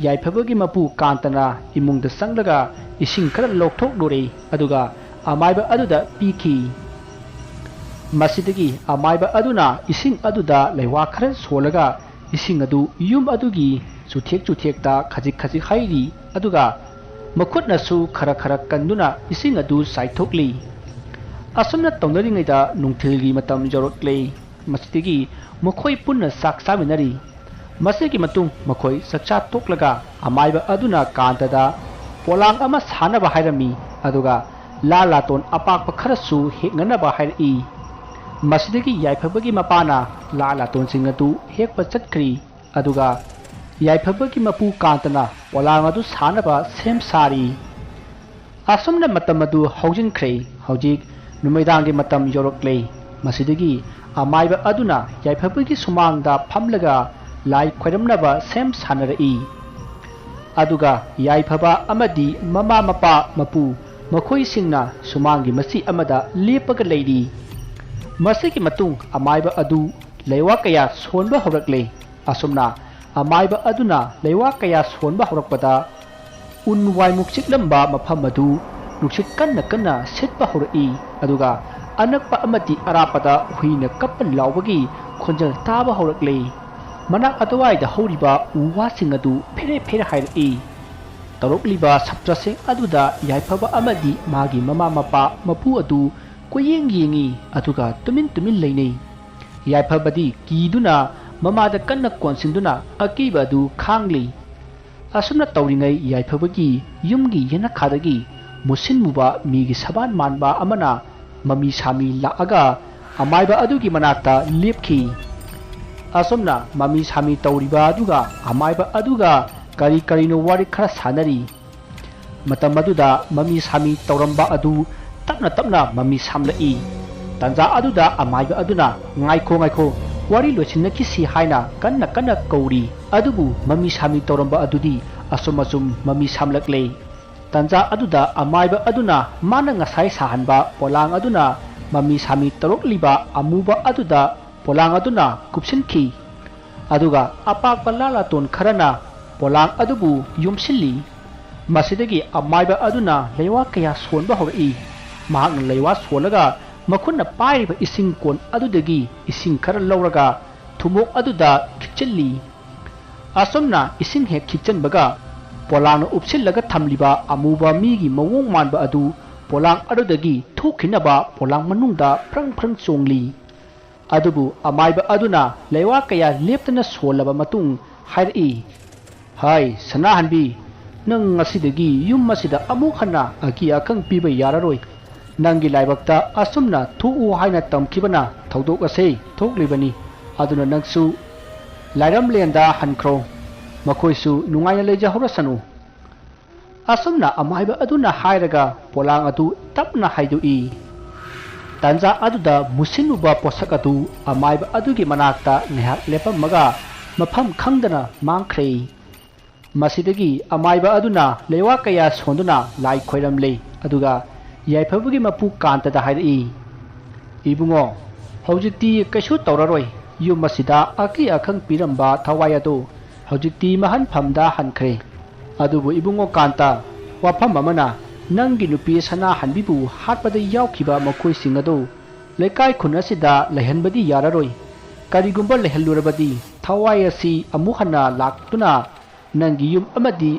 ꯌꯥꯏꯐꯕꯒꯤ ꯃꯄꯨ ꯀꯥꯟꯇꯅ ꯏꯃꯨꯡꯗ ꯆꯪꯂꯒ ꯏꯁꯤꯡ ꯈꯔ ꯂꯧꯊꯣꯛꯂꯨꯔꯦ꯫ ꯑꯗꯨꯒ ꯑꯃꯥꯏꯕ ꯑꯗꯨꯗ ꯄꯤꯈꯤ꯫ ꯃꯁꯤꯗꯒꯤ ꯑꯃꯥꯏꯕ ꯑꯗꯨꯅ ꯏꯁꯤꯡ ꯑꯗꯨꯗ ꯂꯩꯋꯥ ꯈꯔ ꯁꯣꯜꯂꯒ ꯏꯁꯤꯡ ꯑꯗꯨ ꯌꯨꯝ ꯑꯗꯨꯒꯤ ꯆꯨꯊꯦꯛ ꯆꯨꯊꯦꯛꯇ ꯈꯖꯤꯛ ꯈꯖꯤꯛ ꯍꯩꯔꯤ, ꯑꯗꯨꯒ ꯃꯈꯨꯠꯅꯁꯨ ꯈꯔ ꯈꯔ ꯀꯟꯗꯨꯅ ꯏꯁꯤꯡ ꯑꯗꯨ ꯆꯥꯏꯊꯣꯛꯂꯤ꯫ ꯑꯁꯨꯝꯅ ꯇꯧꯅꯔꯤꯉꯩꯗ ꯅꯨꯡꯊꯤꯜꯒꯤ ꯃꯇꯝ ꯌꯧꯔꯛꯂꯦ꯫ ꯃꯁꯤꯗꯒꯤ ꯃꯈꯣꯏ ꯄꯨꯟꯅ ꯆꯥꯛ ꯆꯥꯃꯤꯟꯅꯔꯤ꯫ ꯃꯁꯤꯒꯤ ꯃꯇꯨꯡ ꯃꯈꯣꯏ ꯆꯥꯛꯆꯥ ꯇꯣꯛꯂꯒ ꯑꯃꯥꯏꯕ ꯑꯗꯨꯅ ꯀꯥꯟꯇꯗ ꯄꯣꯂꯥꯡ ꯑꯃ ꯁꯥꯅꯕ ꯍꯥꯏꯔꯝꯃꯤ, ꯑꯗꯨꯒ ꯂꯥ ꯂꯥꯇꯣꯟ ꯑꯄꯥꯛꯄ ꯈꯔꯁꯨ ꯍꯦꯛꯅꯅꯕ ꯍꯥꯏꯔꯛꯏ꯫ ꯃꯁꯤꯗꯒꯤ ꯌꯥꯏꯐꯕꯒꯤ ꯃꯄꯥꯅ ꯂꯥ ꯂꯥꯇꯣꯟꯁꯤꯡ ꯑꯗꯨ ꯍꯦꯛꯄ ꯆꯠꯈ꯭ꯔꯤ, ꯑꯗꯨꯒ ꯌꯥꯏꯐꯕꯒꯤ ꯃꯄꯨ ꯀꯥꯟꯇꯅ ꯄꯣꯂꯥꯡ ꯑꯗꯨ ꯁꯥꯅꯕ ꯁꯦꯝ ꯁꯥꯔꯤ꯫ ꯑꯁꯨꯝꯅ ꯃꯇꯝ ꯑꯗꯨ ꯍꯧꯖꯤꯟꯈ꯭ꯔꯦ꯫ ꯍꯧꯖꯤꯛ ꯅꯨꯃꯤꯗꯥꯡꯒꯤ ꯃꯇꯝ ꯌꯧꯔꯛꯂꯦ꯫ ꯃꯁꯤꯗꯒꯤ ꯑꯃꯥꯏꯕ ꯑꯗꯨꯅ ꯌꯥꯏꯐꯕꯒꯤ ꯁꯨꯃꯥꯡꯗ ꯐꯝꯂꯒ ꯂꯥꯏ ꯈꯣꯏꯔꯝꯅꯕ ꯁꯦꯝ ꯁꯥꯅꯔꯛꯏ꯫ ꯑꯗꯨꯒ ꯌꯥꯏꯐꯕ ꯑꯃꯗꯤ ꯃꯃꯥ ꯃꯄꯥ ꯃꯄꯨ ꯃꯈꯣꯏꯁꯤꯡꯅ ꯁꯨꯃꯥꯡꯒꯤ ꯃꯆꯤ ꯑꯃꯗ ꯂꯦꯞꯄꯒ ꯂꯩꯔꯤ꯫ ꯃꯁꯤꯒꯤ ꯃꯇꯨꯡ ꯑꯃꯥꯏꯕ ꯑꯗꯨ ꯂꯩꯋꯥ ꯀꯌꯥ ꯁꯣꯟꯕ ꯍꯧꯔꯛꯂꯦ꯫ ꯑꯁꯨꯝꯅ ꯑꯃꯥꯏꯕ ꯑꯗꯨꯅ ꯂꯩꯋꯥ ꯀꯌꯥ ꯁꯣꯟꯕ ꯍꯧꯔꯛꯄꯗ, ꯎꯟ ꯋꯥꯏꯃꯨꯛ ꯆꯤꯛꯂꯝꯕ ꯃꯐꯝ ꯑꯗꯨ ꯅꯨꯡꯁꯤꯠ ꯀꯟꯅ ꯀꯟꯅ ꯁꯤꯠꯄ ꯍꯧꯔꯛꯏ, ꯑꯗꯨꯒ ꯑꯅꯛꯄ ꯑꯃꯗꯤ ꯑꯔꯥꯞꯄꯗ ꯍꯨꯏꯅ ꯀꯞꯄ ꯂꯥꯎꯕꯒꯤ ꯈꯣꯟꯖꯦꯜ ꯇꯥꯕ ꯍꯧꯔꯛꯂꯦ꯫ ꯃꯅꯥꯛ ꯑꯗꯨꯋꯥꯏꯗ ꯍꯧꯔꯤꯕ ꯎ ꯋꯥꯁꯤꯡ ꯑꯗꯨ ꯐꯦꯔꯦ ꯐꯦꯔꯦ ꯍꯥꯏꯔꯛꯏ꯫ ꯇꯧꯔꯛꯂꯤꯕ ꯁꯞꯇ꯭ꯔꯁꯤꯡ ꯑꯗꯨꯗ ꯌꯥꯏꯐꯕ ꯑꯃꯗꯤ ꯃꯥꯒꯤ ꯃꯃꯥ ꯃꯄꯥ ꯃꯄꯨ ꯑꯗꯨ ꯀꯣꯏꯌꯦꯡ ꯌꯦꯡꯏ, ꯑꯗꯨꯒ ꯇꯨꯃꯤꯟ ꯇꯨꯃꯤꯟ ꯂꯩꯅꯩ꯫ ꯌꯥꯏꯐꯕꯗꯤ ꯀꯤꯗꯨꯅ ꯃꯃꯥꯗ ꯀꯟꯅ ꯀꯣꯟꯁꯤꯟꯗꯨꯅ ꯑꯀꯤꯕ ꯑꯗꯨ ꯈꯥꯡꯂꯤ꯫ ꯑꯁꯨꯝꯅ ꯇꯧꯔꯤꯉꯩ ꯌꯥꯏꯐꯕꯒꯤ ꯌꯨꯝꯒꯤ ꯌꯦꯅꯈꯥꯗꯒꯤ ꯃꯨꯁꯤꯟ ꯃꯨꯕ ꯃꯤꯒꯤ ꯁꯕꯥꯟ ꯃꯥꯟꯕ ꯑꯃꯅ ꯃꯃꯤ ꯁꯥꯃꯤ ꯂꯥꯛꯑꯒ ꯑꯃꯥꯏꯕ ꯑꯗꯨꯒꯤ ꯃꯅꯥꯛꯇ ꯂꯦꯞꯈꯤ꯫ ꯑꯁꯨꯝꯅ ꯃꯃꯤ ꯁꯥꯃꯤ ꯇꯧꯔꯤꯕ ꯑꯗꯨꯒ ꯑꯃꯥꯏꯕ ꯑꯗꯨꯒ ꯀꯔꯤ ꯀꯔꯤꯅꯣ ꯋꯥꯔꯤ ꯈꯔ ꯁꯥꯟꯅꯔꯤ꯫ ꯃꯇꯝ ꯑꯗꯨꯗ ꯃꯃꯤ ꯁꯥꯃꯤ ꯇꯧꯔꯝꯕ ꯑꯗꯨ ꯇꯞꯅ ꯇꯞꯅ ꯃꯃꯤ ꯁꯥꯝꯂꯛꯏ꯫ ꯇꯥꯟꯖꯥ ꯑꯗꯨꯗ ꯑꯃꯥꯏꯕ ꯑꯗꯨꯅ, "ꯉꯥꯏꯈꯣ, ꯉꯥꯏꯈꯣ, ꯋꯥꯔꯤ ꯂꯣꯏꯁꯤꯟꯅꯈꯤꯁꯤ" ꯍꯥꯏꯅ ꯀꯟꯅ ꯀꯟꯅ ꯀꯧꯔꯤ꯫ ꯑꯗꯨꯕꯨ ꯃꯃꯤ ꯁꯥꯃꯤ ꯇꯧꯔꯝꯕ ꯑꯗꯨꯗꯤ ꯑꯁꯨꯝ ꯑꯁꯨꯝ ꯃꯃꯤ ꯁꯥꯝꯂꯛꯂꯦ꯫ ꯇꯥꯟꯖꯥ ꯑꯗꯨꯗ ꯑꯃꯥꯏꯕ ꯑꯗꯨꯅ ꯃꯥꯅ ꯉꯁꯥꯏ ꯁꯥꯍꯟꯕ ꯄꯣꯂꯥꯡ ꯑꯗꯨꯅ ꯃꯃꯤ ꯁꯥꯃꯤ ꯇꯧꯔꯛꯂꯤꯕ ꯑꯃꯨꯕ ꯑꯗꯨꯗ ꯄꯣꯂꯥꯡ ꯑꯗꯨꯅ ꯀꯨꯞꯁꯤꯟꯈꯤ꯫ ꯑꯗꯨꯒ ꯑꯄꯥꯛꯄ ꯂꯥ ꯂꯥꯇꯣꯟ ꯈꯔꯅ ꯄꯣꯂꯥꯡ ꯑꯗꯨꯕꯨ ꯌꯣꯝꯁꯤꯜꯂꯤ꯫ ꯃꯁꯤꯗꯒꯤ ꯑꯃꯥꯏꯕ ꯑꯗꯨꯅ ꯂꯩꯋꯥ ꯀꯌꯥ ꯁꯣꯟꯕ ꯍꯧꯔꯛꯏ꯫ ꯃꯍꯥꯛꯅ ꯂꯩꯋꯥ ꯁꯣꯜꯂꯒ ꯃꯈꯨꯠꯅ ꯄꯥꯏꯔꯤꯕ ꯏꯁꯤꯡ ꯀꯣꯟ ꯑꯗꯨꯗꯒꯤ ꯏꯁꯤꯡ ꯈꯔ ꯂꯧꯔꯒ ꯊꯨꯝꯃꯣꯛ ꯑꯗꯨꯗ ꯈꯤꯛꯆꯜꯂꯤ꯫ ꯑꯁꯨꯝꯅ ꯏꯁꯤꯡ ꯍꯦꯛ ꯈꯤꯛꯆꯟꯕꯒ, ꯄꯣꯂꯥꯡꯅ ꯎꯞꯁꯤꯜꯂꯒ ꯊꯝꯂꯤꯕ ꯑꯃꯨꯕ ꯃꯤꯒꯤ ꯃꯑꯣꯡ ꯃꯥꯟꯕ ꯑꯗꯨ ꯄꯣꯂꯥꯡ ꯑꯗꯨꯗꯒꯤ ꯊꯣꯛꯈꯤꯅꯕ ꯄꯣꯂꯥꯡ ꯃꯅꯨꯡꯗ ꯐ꯭ꯔꯪ ꯐ꯭ꯔꯪ ꯆꯣꯡꯂꯤ꯫ ꯑꯗꯨꯕꯨ ꯑꯃꯥꯏꯕ ꯑꯗꯨꯅ ꯂꯩꯋꯥ ꯀꯌꯥ ꯂꯦꯞꯇꯅ ꯁꯣꯜꯂꯕ ꯃꯇꯨꯡ ꯍꯥꯏꯔꯛꯏ, "ꯍꯥꯏ, ꯁꯅꯥꯍꯟꯕꯤ, ꯅꯪ ꯉꯁꯤꯗꯒꯤ ꯌꯨꯝ ꯑꯁꯤꯗ ꯑꯃꯨꯛ ꯍꯟꯅ ꯑꯀꯤ ꯑꯈꯪ ꯄꯤꯕ ꯌꯥꯔꯔꯣꯏ꯫ ꯅꯪꯒꯤ ꯂꯥꯏꯕꯛꯇ ꯑꯁꯨꯝꯅ ꯊꯣꯛꯎ ꯍꯥꯏꯅ ꯇꯝꯈꯤꯕꯅ ꯊꯧꯗꯣꯛ ꯑꯁꯦ ꯊꯣꯛꯂꯤꯕꯅꯤ꯫ ꯑꯗꯨꯅ ꯅꯪꯁꯨ ꯂꯥꯏꯔꯝꯂꯦꯟꯗ ꯍꯟꯈ꯭ꯔꯣ꯫ ꯃꯈꯣꯏꯁꯨ ꯅꯨꯡꯉꯥꯏꯅ ꯂꯩꯖꯍꯧꯔꯁꯅꯨ"꯫ ꯑꯁꯨꯝꯅ ꯑꯃꯥꯏꯕ ꯑꯗꯨꯅ ꯍꯥꯏꯔꯒ ꯄꯣꯂꯥꯡ ꯑꯗꯨ ꯇꯞꯅ ꯍꯥꯏꯗꯣꯛꯏ꯫ ꯇꯥꯟꯖꯥ ꯑꯗꯨꯗ ꯃꯨꯁꯤꯟꯃꯨꯕ ꯄꯣꯠꯁꯛ ꯑꯗꯨ ꯑꯃꯥꯏꯕ ꯑꯗꯨꯒꯤ ꯃꯅꯥꯛꯇ ꯉꯥꯏꯍꯥꯛ ꯂꯦꯞꯄꯝꯃꯒ ꯃꯐꯝ ꯈꯪꯗꯅ ꯃꯥꯡꯈ꯭ꯔꯦ꯫ ꯃꯁꯤꯗꯒꯤ ꯑꯃꯥꯏꯕ ꯑꯗꯨꯅ ꯂꯩꯋꯥ ꯀꯌꯥ ꯁꯣꯟꯗꯨꯅ ꯂꯥꯏ ꯈꯣꯏꯔꯝꯂꯦ, ꯑꯗꯨꯒ ꯌꯥꯏꯐꯕꯒꯤ ꯃꯄꯨ ꯀꯥꯟꯇꯗ ꯍꯥꯏꯔꯛꯏ, "ꯏꯕꯨꯡꯉꯣ, ꯍꯧꯖꯤꯛꯇꯤ ꯀꯩꯁꯨ ꯇꯧꯔꯔꯣꯏ꯫ ꯌꯨꯝ ꯑꯁꯤꯗ ꯑꯀꯤ ꯑꯈꯪ ꯄꯤꯔꯝꯕ ꯊꯋꯥꯏ ꯑꯗꯨ ꯍꯧꯖꯤꯛꯇꯤ ꯃꯍꯟꯐꯝꯗ ꯍꯟꯈ꯭ꯔꯦ꯫ ꯑꯗꯨꯕꯨ ꯏꯕꯨꯡꯉꯣ ꯀꯥꯟꯇ, ꯋꯥꯐꯝ ꯑꯃꯅ, ꯅꯪꯒꯤ ꯅꯨꯄꯤ ꯁꯅꯥꯍꯟꯕꯤꯕꯨ ꯍꯥꯠꯄꯗ ꯌꯥꯎꯈꯤꯕ ꯃꯈꯣꯏꯁꯤꯡ ꯑꯗꯨ ꯂꯩꯀꯥꯏ ꯈꯨꯟ ꯑꯁꯤꯗ ꯂꯩꯍꯟꯕꯗꯤ ꯌꯥꯔꯔꯣꯏ꯫ ꯀꯔꯤꯒꯨꯝꯕ ꯂꯩꯍꯜꯂꯨꯔꯕꯗꯤ ꯊꯋꯥꯏ ꯑꯁꯤ ꯑꯃꯨꯛ ꯍꯟꯅ ꯂꯥꯛꯇꯨꯅ ꯅꯪꯒꯤ ꯌꯨꯝ ꯑꯃꯗꯤ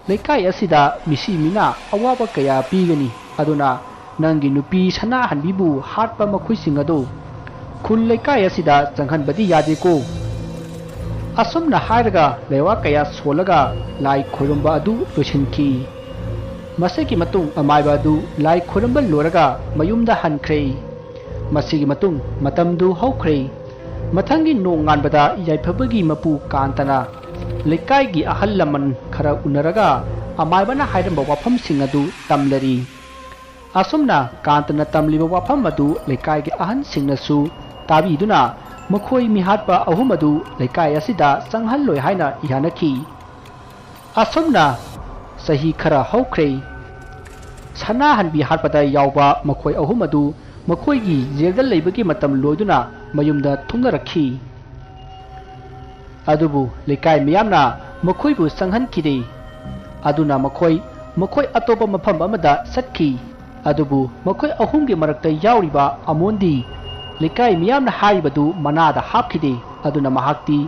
ꯂꯩꯀꯥꯏ ꯑꯁꯤꯗ ꯃꯤꯁꯤ ꯃꯤꯅꯥ ꯑꯋꯥꯕ ꯀꯌꯥ ꯄꯤꯒꯅꯤ꯫ ꯑꯗꯨꯅ ꯅꯪꯒꯤ ꯅꯨꯄꯤ ꯁꯅꯥꯍꯟꯕꯤꯕꯨ ꯍꯥꯠꯄ ꯃꯈꯣꯏꯁꯤꯡ ꯑꯗꯨ ꯈꯨꯜ ꯂꯩꯀꯥꯏ ꯑꯁꯤꯗ ꯆꯪꯍꯟꯕꯗꯤ ꯌꯥꯗꯦꯀꯣ"꯫ ꯑꯁꯨꯝꯅ ꯍꯥꯏꯔꯒ ꯂꯩꯋꯥ ꯀꯌꯥ ꯁꯣꯜꯂꯒ ꯂꯥꯏ ꯈꯣꯏꯔꯝꯕ ꯑꯗꯨ ꯂꯣꯏꯁꯤꯟꯈꯤ꯫ ꯃꯁꯤꯒꯤ ꯃꯇꯨꯡ ꯑꯃꯥꯏꯕ ꯑꯗꯨ ꯂꯥꯏ ꯈꯣꯏꯔꯝꯕ ꯂꯣꯏꯔꯒ ꯃꯌꯨꯝꯗ ꯍꯟꯈ꯭ꯔꯦ꯫ ꯃꯁꯤꯒꯤ ꯃꯇꯨꯡ ꯃꯇꯝꯗꯨ ꯍꯧꯈ꯭ꯔꯦ꯫ ꯃꯊꯪꯒꯤ ꯅꯣꯡꯉꯥꯟꯕꯗ ꯌꯥꯏꯐꯕꯒꯤ ꯃꯄꯨ ꯀꯥꯟꯇꯅ ꯂꯩꯀꯥꯏꯒꯤ ꯑꯍꯜ ꯂꯃꯟ ꯈꯔ ꯎꯅꯔꯒ ꯑꯃꯥꯏꯕꯅ ꯍꯥꯏꯔꯝꯕ ꯋꯥꯐꯝꯁꯤꯡ ꯑꯗꯨ ꯇꯝꯂꯔꯤ꯫ ꯑꯁꯨꯝꯅ ꯀꯥꯟꯇꯅ ꯇꯝꯂꯤꯕ ꯋꯥꯐꯝ ꯑꯗꯨ ꯂꯩꯀꯥꯏꯒꯤ ꯑꯍꯟꯁꯤꯡꯅꯁꯨ ꯇꯥꯕꯤꯗꯨꯅ ꯃꯈꯣꯏ ꯃꯤꯍꯥꯠꯄ ꯑꯍꯨꯝ ꯑꯗꯨ ꯂꯩꯀꯥꯏ ꯑꯁꯤꯗ ꯆꯪꯍꯜꯂꯣꯏ ꯍꯥꯏꯅ ꯌꯥꯅꯈꯤ꯫ ꯑꯁꯨꯝꯅ ꯆꯍꯤ ꯈꯔ ꯍꯧꯈ꯭ꯔꯦ꯫ ꯁꯅꯥꯍꯟꯕꯤ ꯍꯥꯠꯄꯗ ꯌꯥꯎꯕ ꯃꯈꯣꯏ ꯑꯍꯨꯝ ꯑꯗꯨ ꯃꯈꯣꯏꯒꯤ ꯖꯦꯜꯗ ꯂꯩꯕꯒꯤ ꯃꯇꯝ ꯂꯣꯏꯗꯨꯅ ꯃꯌꯨꯝꯗ ꯊꯨꯡꯅꯔꯛꯈꯤ꯫ ꯑꯗꯨꯕꯨ ꯂꯩꯀꯥꯏ ꯃꯤꯌꯥꯝꯅ ꯃꯈꯣꯏꯕꯨ ꯆꯪꯍꯟꯈꯤꯗꯦ꯫ ꯑꯗꯨꯅ ꯃꯈꯣꯏ, ꯃꯈꯣꯏ ꯑꯇꯣꯞꯄ ꯃꯐꯝ ꯑꯃꯗ ꯆꯠꯈꯤ꯫ ꯑꯗꯨꯕꯨ ꯃꯈꯣꯏ ꯑꯍꯨꯝꯒꯤ ꯃꯔꯛꯇ ꯌꯥꯎꯔꯤꯕ ꯑꯃꯣꯟꯗꯤ ꯂꯩꯀꯥꯏ ꯃꯤꯌꯥꯝꯅ ꯍꯥꯏꯔꯤꯕꯗꯨ ꯃꯅꯥꯗ ꯍꯥꯞꯈꯤꯗꯦ꯫ ꯑꯗꯨꯅ ꯃꯍꯥꯛꯇꯤ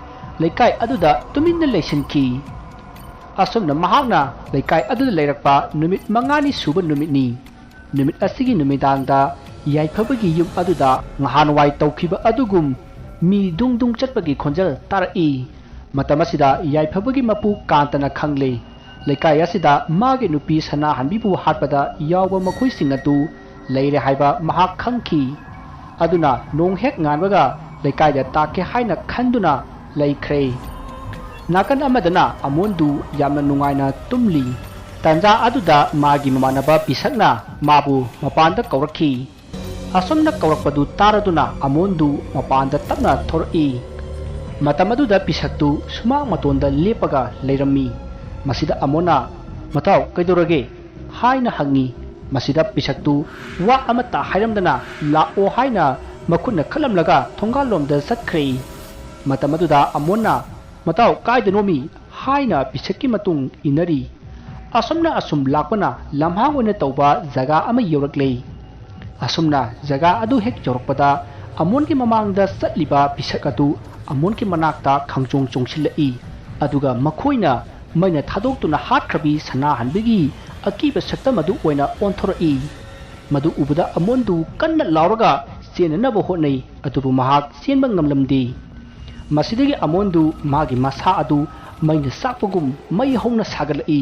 ꯂꯩꯀꯥꯏ ꯑꯗꯨꯗ ꯇꯨꯃꯤꯟꯅ ꯂꯩꯁꯤꯟꯈꯤ꯫ ꯑꯁꯨꯝꯅ ꯃꯍꯥꯛꯅ ꯂꯩꯀꯥꯏ ꯑꯗꯨꯗ ꯂꯩꯔꯛꯄ ꯅꯨꯃꯤꯠ ꯃꯉꯥꯅꯤ ꯁꯨꯕ ꯅꯨꯃꯤꯠꯅꯤ꯫ ꯅꯨꯃꯤꯠ ꯑꯁꯤꯒꯤ ꯅꯨꯃꯤꯗꯥꯡꯗ ꯌꯥꯏꯐꯕꯒꯤ ꯌꯨꯝ ꯑꯗꯨꯗ ꯅꯍꯥꯟꯋꯥꯏ ꯇꯧꯈꯤꯕ ꯑꯗꯨꯒꯨꯝ ꯃꯤ ꯗꯨꯡ ꯗꯨꯡ ꯆꯠꯄꯒꯤ ꯈꯣꯟꯖꯦꯜ ꯇꯥꯔꯛꯏ꯫ ꯃꯇꯝ ꯑꯁꯤꯗ ꯌꯥꯏꯐꯕꯒꯤ ꯃꯄꯨ ꯀꯥꯟꯇꯅ ꯈꯪꯂꯦ꯫ ꯂꯩꯀꯥꯏ ꯑꯁꯤꯗ ꯃꯥꯒꯤ ꯅꯨꯄꯤ ꯁꯅꯥꯍꯟꯕꯤꯕꯨ ꯍꯥꯠꯄꯗ ꯌꯥꯎꯕ ꯃꯈꯣꯏꯁꯤꯡ ꯑꯗꯨ ꯂꯩꯔꯦ ꯍꯥꯏꯕ ꯃꯍꯥꯛ ꯈꯪꯈꯤ꯫ ꯑꯗꯨꯅ ꯅꯣꯡ ꯍꯦꯛ ꯉꯥꯟꯕꯒ ꯂꯩꯀꯥꯏꯗ ꯇꯥꯛꯀꯦ ꯍꯥꯏꯅ ꯈꯟꯗꯨꯅ ꯂꯩꯈ꯭ꯔꯦ꯫ ꯅꯥꯀꯟ ꯑꯃꯗꯅ ꯑꯃꯣꯟꯗꯨ ꯌꯥꯝꯅ ꯅꯨꯡꯉꯥꯏꯅ ꯇꯨꯝꯂꯤ꯫ ꯇꯥꯟꯖꯥ ꯑꯗꯨꯗ ꯃꯥꯒꯤ ꯃꯃꯥꯟꯅꯕ ꯄꯤꯁꯛꯅ ꯃꯥꯕꯨ ꯃꯄꯥꯟꯗ ꯀꯧꯔꯛꯈꯤ꯫ ꯑꯁꯨꯝꯅ ꯀꯧꯔꯛꯄꯗꯨ ꯇꯥꯔꯗꯨꯅ ꯑꯃꯣꯟꯗꯨ ꯃꯄꯥꯟꯗ ꯇꯞꯅ ꯊꯣꯔꯛꯏ꯫ ꯃꯇꯝ ꯑꯗꯨꯗ ꯄꯤꯁꯛꯇꯨ ꯁꯨꯃꯥꯡ ꯃꯇꯣꯟꯗ ꯂꯦꯞꯄꯒ ꯂꯩꯔꯝꯃꯤ꯫ ꯃꯁꯤꯗ ꯑꯃꯣꯟꯅ, "ꯃꯇꯥꯎ, ꯀꯩꯗꯧꯔꯒꯦ?" ꯍꯥꯏꯅ ꯍꯪꯉꯤ꯫ ꯃꯁꯤꯗ ꯄꯤꯁꯛꯇꯨ ꯋꯥ ꯑꯃꯠꯇ ꯍꯥꯏꯔꯝꯗꯅ ꯂꯥꯛꯑꯣ ꯍꯥꯏꯅ ꯃꯈꯨꯠꯅ ꯈꯜꯂꯝꯂꯒ ꯊꯣꯡꯒꯥꯜꯂꯣꯝꯗ ꯆꯠꯈ꯭ꯔꯦ꯫ ꯃꯇꯝ ꯑꯗꯨꯗ ꯑꯃꯣꯟꯅ, "ꯃꯇꯥꯎ, ꯀꯥꯏꯗꯅꯣꯃꯤ?" ꯍꯥꯏꯅ ꯄꯤꯁꯛꯀꯤ ꯃꯇꯨꯡ ꯏꯟꯅꯔꯤ꯫ ꯑꯁꯨꯝꯅ ꯑꯁꯨꯝ ꯂꯥꯛꯄꯅ ꯂꯝꯍꯥꯡ ꯑꯣꯏꯅ ꯇꯧꯕ ꯖꯒꯥ ꯑꯃ ꯌꯧꯔꯛꯂꯦ꯫ ꯑꯁꯨꯝꯅ ꯖꯒꯥ ꯑꯗꯨ ꯍꯦꯛ ꯌꯧꯔꯛꯄꯗ ꯑꯃꯣꯟꯒꯤ ꯃꯃꯥꯡꯗ ꯆꯠꯂꯤꯕ ꯄꯤꯁꯛ ꯑꯗꯨ ꯑꯃꯣꯟꯒꯤ ꯃꯅꯥꯛꯇ ꯈꯪꯆꯣꯡ ꯆꯣꯡꯁꯤꯜꯂꯛꯏ꯫ ꯑꯗꯨꯒ ꯃꯈꯣꯏꯅ ꯃꯩꯅ ꯊꯥꯗꯣꯛꯇꯨꯅ ꯍꯥꯠꯈ꯭ꯔꯕꯤ ꯁꯅꯥꯍꯟꯕꯤꯒꯤ ꯑꯀꯤꯕ ꯁꯛꯇꯝ ꯑꯗꯨ ꯑꯣꯏꯅ ꯑꯣꯟꯊꯣꯔꯛꯏ꯫ ꯃꯗꯨ ꯎꯕꯗ ꯑꯃꯣꯟꯗꯨ ꯀꯟꯅ ꯂꯥꯎꯔꯒ ꯆꯦꯟꯅꯅꯕ ꯍꯣꯠꯅꯩ, ꯑꯗꯨꯕꯨ ꯃꯍꯥꯛ ꯆꯦꯟꯕ ꯉꯝꯂꯝꯗꯦ꯫ ꯃꯁꯤꯗꯒꯤ ꯑꯃꯣꯟꯗꯨ ꯃꯥꯒꯤ ꯃꯁꯥ ꯑꯗꯨ ꯃꯩꯅ ꯆꯥꯛꯄꯒꯨꯝ ꯃꯩ ꯍꯧꯅ ꯁꯥꯒꯠꯂꯛꯏ꯫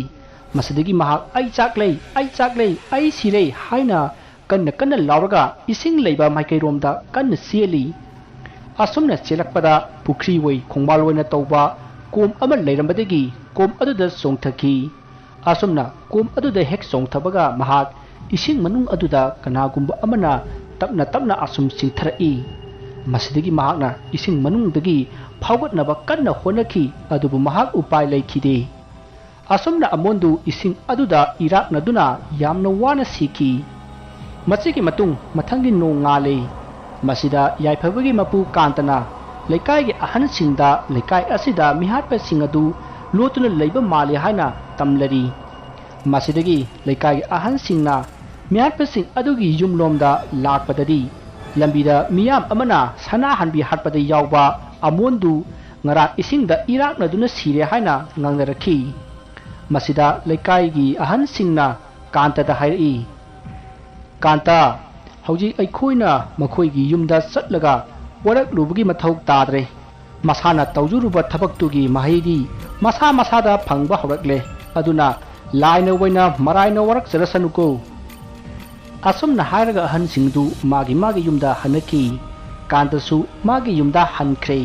ꯃꯁꯤꯗꯒꯤ ꯃꯍꯥꯛ, "ꯑꯩ ꯆꯥꯛꯂꯦ, ꯑꯩ ꯆꯥꯛꯂꯦ, ꯑꯩ ꯁꯤꯔꯦ" ꯍꯥꯏꯅ ꯀꯟꯅ ꯀꯟꯅ ꯂꯥꯎꯔꯒ ꯏꯁꯤꯡ ꯂꯩꯕ ꯃꯥꯏꯀꯩꯔꯣꯝꯗ ꯀꯟꯅ ꯆꯦꯜꯂꯤ꯫ ꯑꯁꯨꯝꯅ ꯆꯦꯜꯂꯛꯄꯗ ꯄꯨꯈ꯭ꯔꯤ ꯑꯣꯏ ꯈꯣꯡꯕꯥꯜ ꯑꯣꯏꯅ ꯇꯧꯕ ꯀꯣꯝ ꯑꯃ ꯂꯩꯔꯝꯕꯗꯒꯤ ꯀꯣꯝ ꯑꯗꯨꯗ ꯆꯣꯡꯊꯈꯤ꯫ ꯑꯁꯨꯝꯅ ꯀꯣꯝ ꯑꯗꯨꯗ ꯍꯦꯛ ꯆꯣꯡꯊꯕꯒ ꯃꯍꯥꯛ ꯏꯁꯤꯡ ꯃꯅꯨꯡ ꯑꯗꯨꯗ ꯀꯅꯥꯒꯨꯝꯕ ꯑꯃꯅ ꯇꯞꯅ ꯇꯞꯅ ꯑꯁꯨꯝ ꯆꯤꯡꯊꯔꯛꯏ꯫ ꯃꯁꯤꯗꯒꯤ ꯃꯍꯥꯛꯅ ꯏꯁꯤꯡ ꯃꯅꯨꯡꯗꯒꯤ ꯐꯥꯎꯒꯠꯅꯕ ꯀꯟꯅ ꯍꯣꯠꯅꯈꯤ, ꯑꯗꯨꯕꯨ ꯃꯍꯥꯛ ꯎꯄꯥꯏ ꯂꯩꯈꯤꯗꯦ꯫ ꯑꯁꯨꯝꯅ ꯑꯃꯣꯟꯗꯨ ꯏꯁꯤꯡ ꯑꯗꯨꯗ ꯏꯔꯥꯛꯅꯗꯨꯅ ꯌꯥꯝꯅ ꯋꯥꯅ ꯁꯤꯈꯤ꯫ ꯃꯁꯤꯒꯤ ꯃꯇꯨꯡ ꯃꯊꯪꯒꯤ ꯅꯣꯡ ꯉꯥꯜꯂꯤ꯫ ꯃꯁꯤꯗ ꯌꯥꯏꯐꯕꯒꯤ ꯃꯄꯨ ꯀꯥꯟꯇꯅ ꯂꯩꯀꯥꯏꯒꯤ ꯑꯍꯟꯁꯤꯡꯗ ꯂꯩꯀꯥꯏ ꯑꯁꯤꯗ ꯃꯤꯍꯥꯠꯄꯁꯤꯡ ꯑꯗꯨ ꯂꯣꯠꯇꯨꯅ ꯂꯩꯕ ꯃꯥꯜꯂꯤ ꯍꯥꯏꯅ ꯇꯝꯂꯔꯤ꯫ ꯃꯁꯤꯗꯒꯤ ꯂꯩꯀꯥꯏꯒꯤ ꯑꯍꯟꯁꯤꯡꯅ ꯃꯤꯍꯥꯠꯄꯁꯤꯡ ꯑꯗꯨꯒꯤ ꯌꯨꯝꯂꯣꯝꯗ ꯂꯥꯛꯄꯗꯗꯤ, ꯂꯝꯕꯤꯗ ꯃꯤꯌꯥꯝ ꯑꯃꯅ ꯁꯅꯥꯍꯟꯕꯤ ꯍꯥꯠꯄꯗ ꯌꯥꯎꯕ ꯑꯃꯣꯟꯗꯨ ꯉꯔꯥꯡ ꯏꯁꯤꯡꯗ ꯏꯔꯥꯛꯅꯗꯨꯅ ꯁꯤꯔꯦ ꯍꯥꯏꯅ ꯉꯥꯡꯅꯔꯛꯈꯤ꯫ ꯃꯁꯤꯗ ꯂꯩꯀꯥꯏꯒꯤ ꯑꯍꯟꯁꯤꯡꯅ ꯀꯥꯟꯇꯗ ꯍꯥꯏꯔꯛꯏ, "ꯀꯥꯟꯇ, ꯍꯧꯖꯤꯛ ꯑꯩꯈꯣꯏꯅ ꯃꯈꯣꯏꯒꯤ ꯌꯨꯝꯗ ꯆꯠꯂꯒ ꯋꯥꯔꯛꯂꯨꯕꯒꯤ ꯃꯊꯧ ꯇꯥꯗ꯭ꯔꯦ꯫ ꯃꯁꯥꯅ ꯇꯧꯖꯔꯨꯕ ꯊꯕꯛꯇꯨꯒꯤ ꯃꯍꯩꯗꯤ ꯃꯁꯥ ꯃꯁꯥꯗ ꯐꯪꯕ ꯍꯧꯔꯛꯂꯦ꯫ ꯑꯗꯨꯅ ꯂꯥꯏꯅ ꯑꯣꯏꯅ ꯃꯔꯥꯏꯅ ꯋꯥꯔꯛꯆꯔꯁꯅꯨꯀꯣ"꯫ ꯑꯁꯨꯝꯅ ꯍꯥꯏꯔꯒ ꯑꯍꯟꯁꯤꯡꯗꯨ ꯃꯥꯒꯤ ꯃꯥꯒꯤ ꯌꯨꯝꯗ ꯍꯟꯅꯈꯤ꯫ ꯀꯥꯟꯇꯁꯨ ꯃꯥꯒꯤ ꯌꯨꯝꯗ ꯍꯟꯈ꯭ꯔꯦ꯫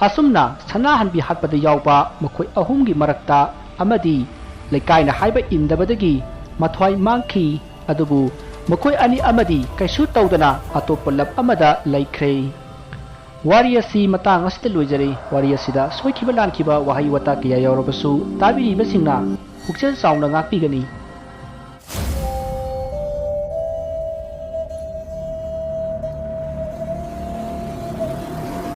ꯑꯁꯨꯝꯅ ꯁꯅꯥꯍꯟꯕꯤ ꯍꯥꯠꯄꯗ ꯌꯥꯎꯕ ꯃꯈꯣꯏ ꯑꯍꯨꯝꯒꯤ ꯃꯔꯛꯇ ꯑꯃꯗꯤ ꯂꯩꯀꯥꯏꯅ ꯍꯥꯏꯕ ꯏꯟꯗꯕꯗꯒꯤ ꯃꯊ꯭ꯋꯥꯏ ꯃꯥꯡꯈꯤ꯫ ꯑꯗꯨꯕꯨ ꯃꯈꯣꯏ ꯑꯅꯤ ꯑꯃꯗꯤ ꯀꯩꯁꯨ ꯇꯧꯗꯅ ꯑꯇꯣꯞꯄ ꯂꯝ ꯑꯃꯗ ꯂꯩꯈ꯭ꯔꯦ꯫ ꯋꯥꯔꯤ ꯑꯁꯤ ꯃꯇꯥꯡ ꯑꯁꯤꯗ ꯂꯣꯏꯖꯔꯦ꯫ ꯋꯥꯔꯤ ꯑꯁꯤꯗ ꯁꯣꯏꯈꯤꯕ ꯂꯥꯟꯈꯤꯕ ꯋꯥꯍꯩ ꯋꯥꯇꯥ ꯀꯌꯥ ꯌꯥꯎꯔꯕꯁꯨ ꯇꯥꯕꯤꯔꯤꯕꯁꯤꯡꯅ ꯄꯨꯛꯆꯦꯜ ꯆꯥꯎꯅ ꯉꯥꯛꯄꯤꯒꯅꯤ꯫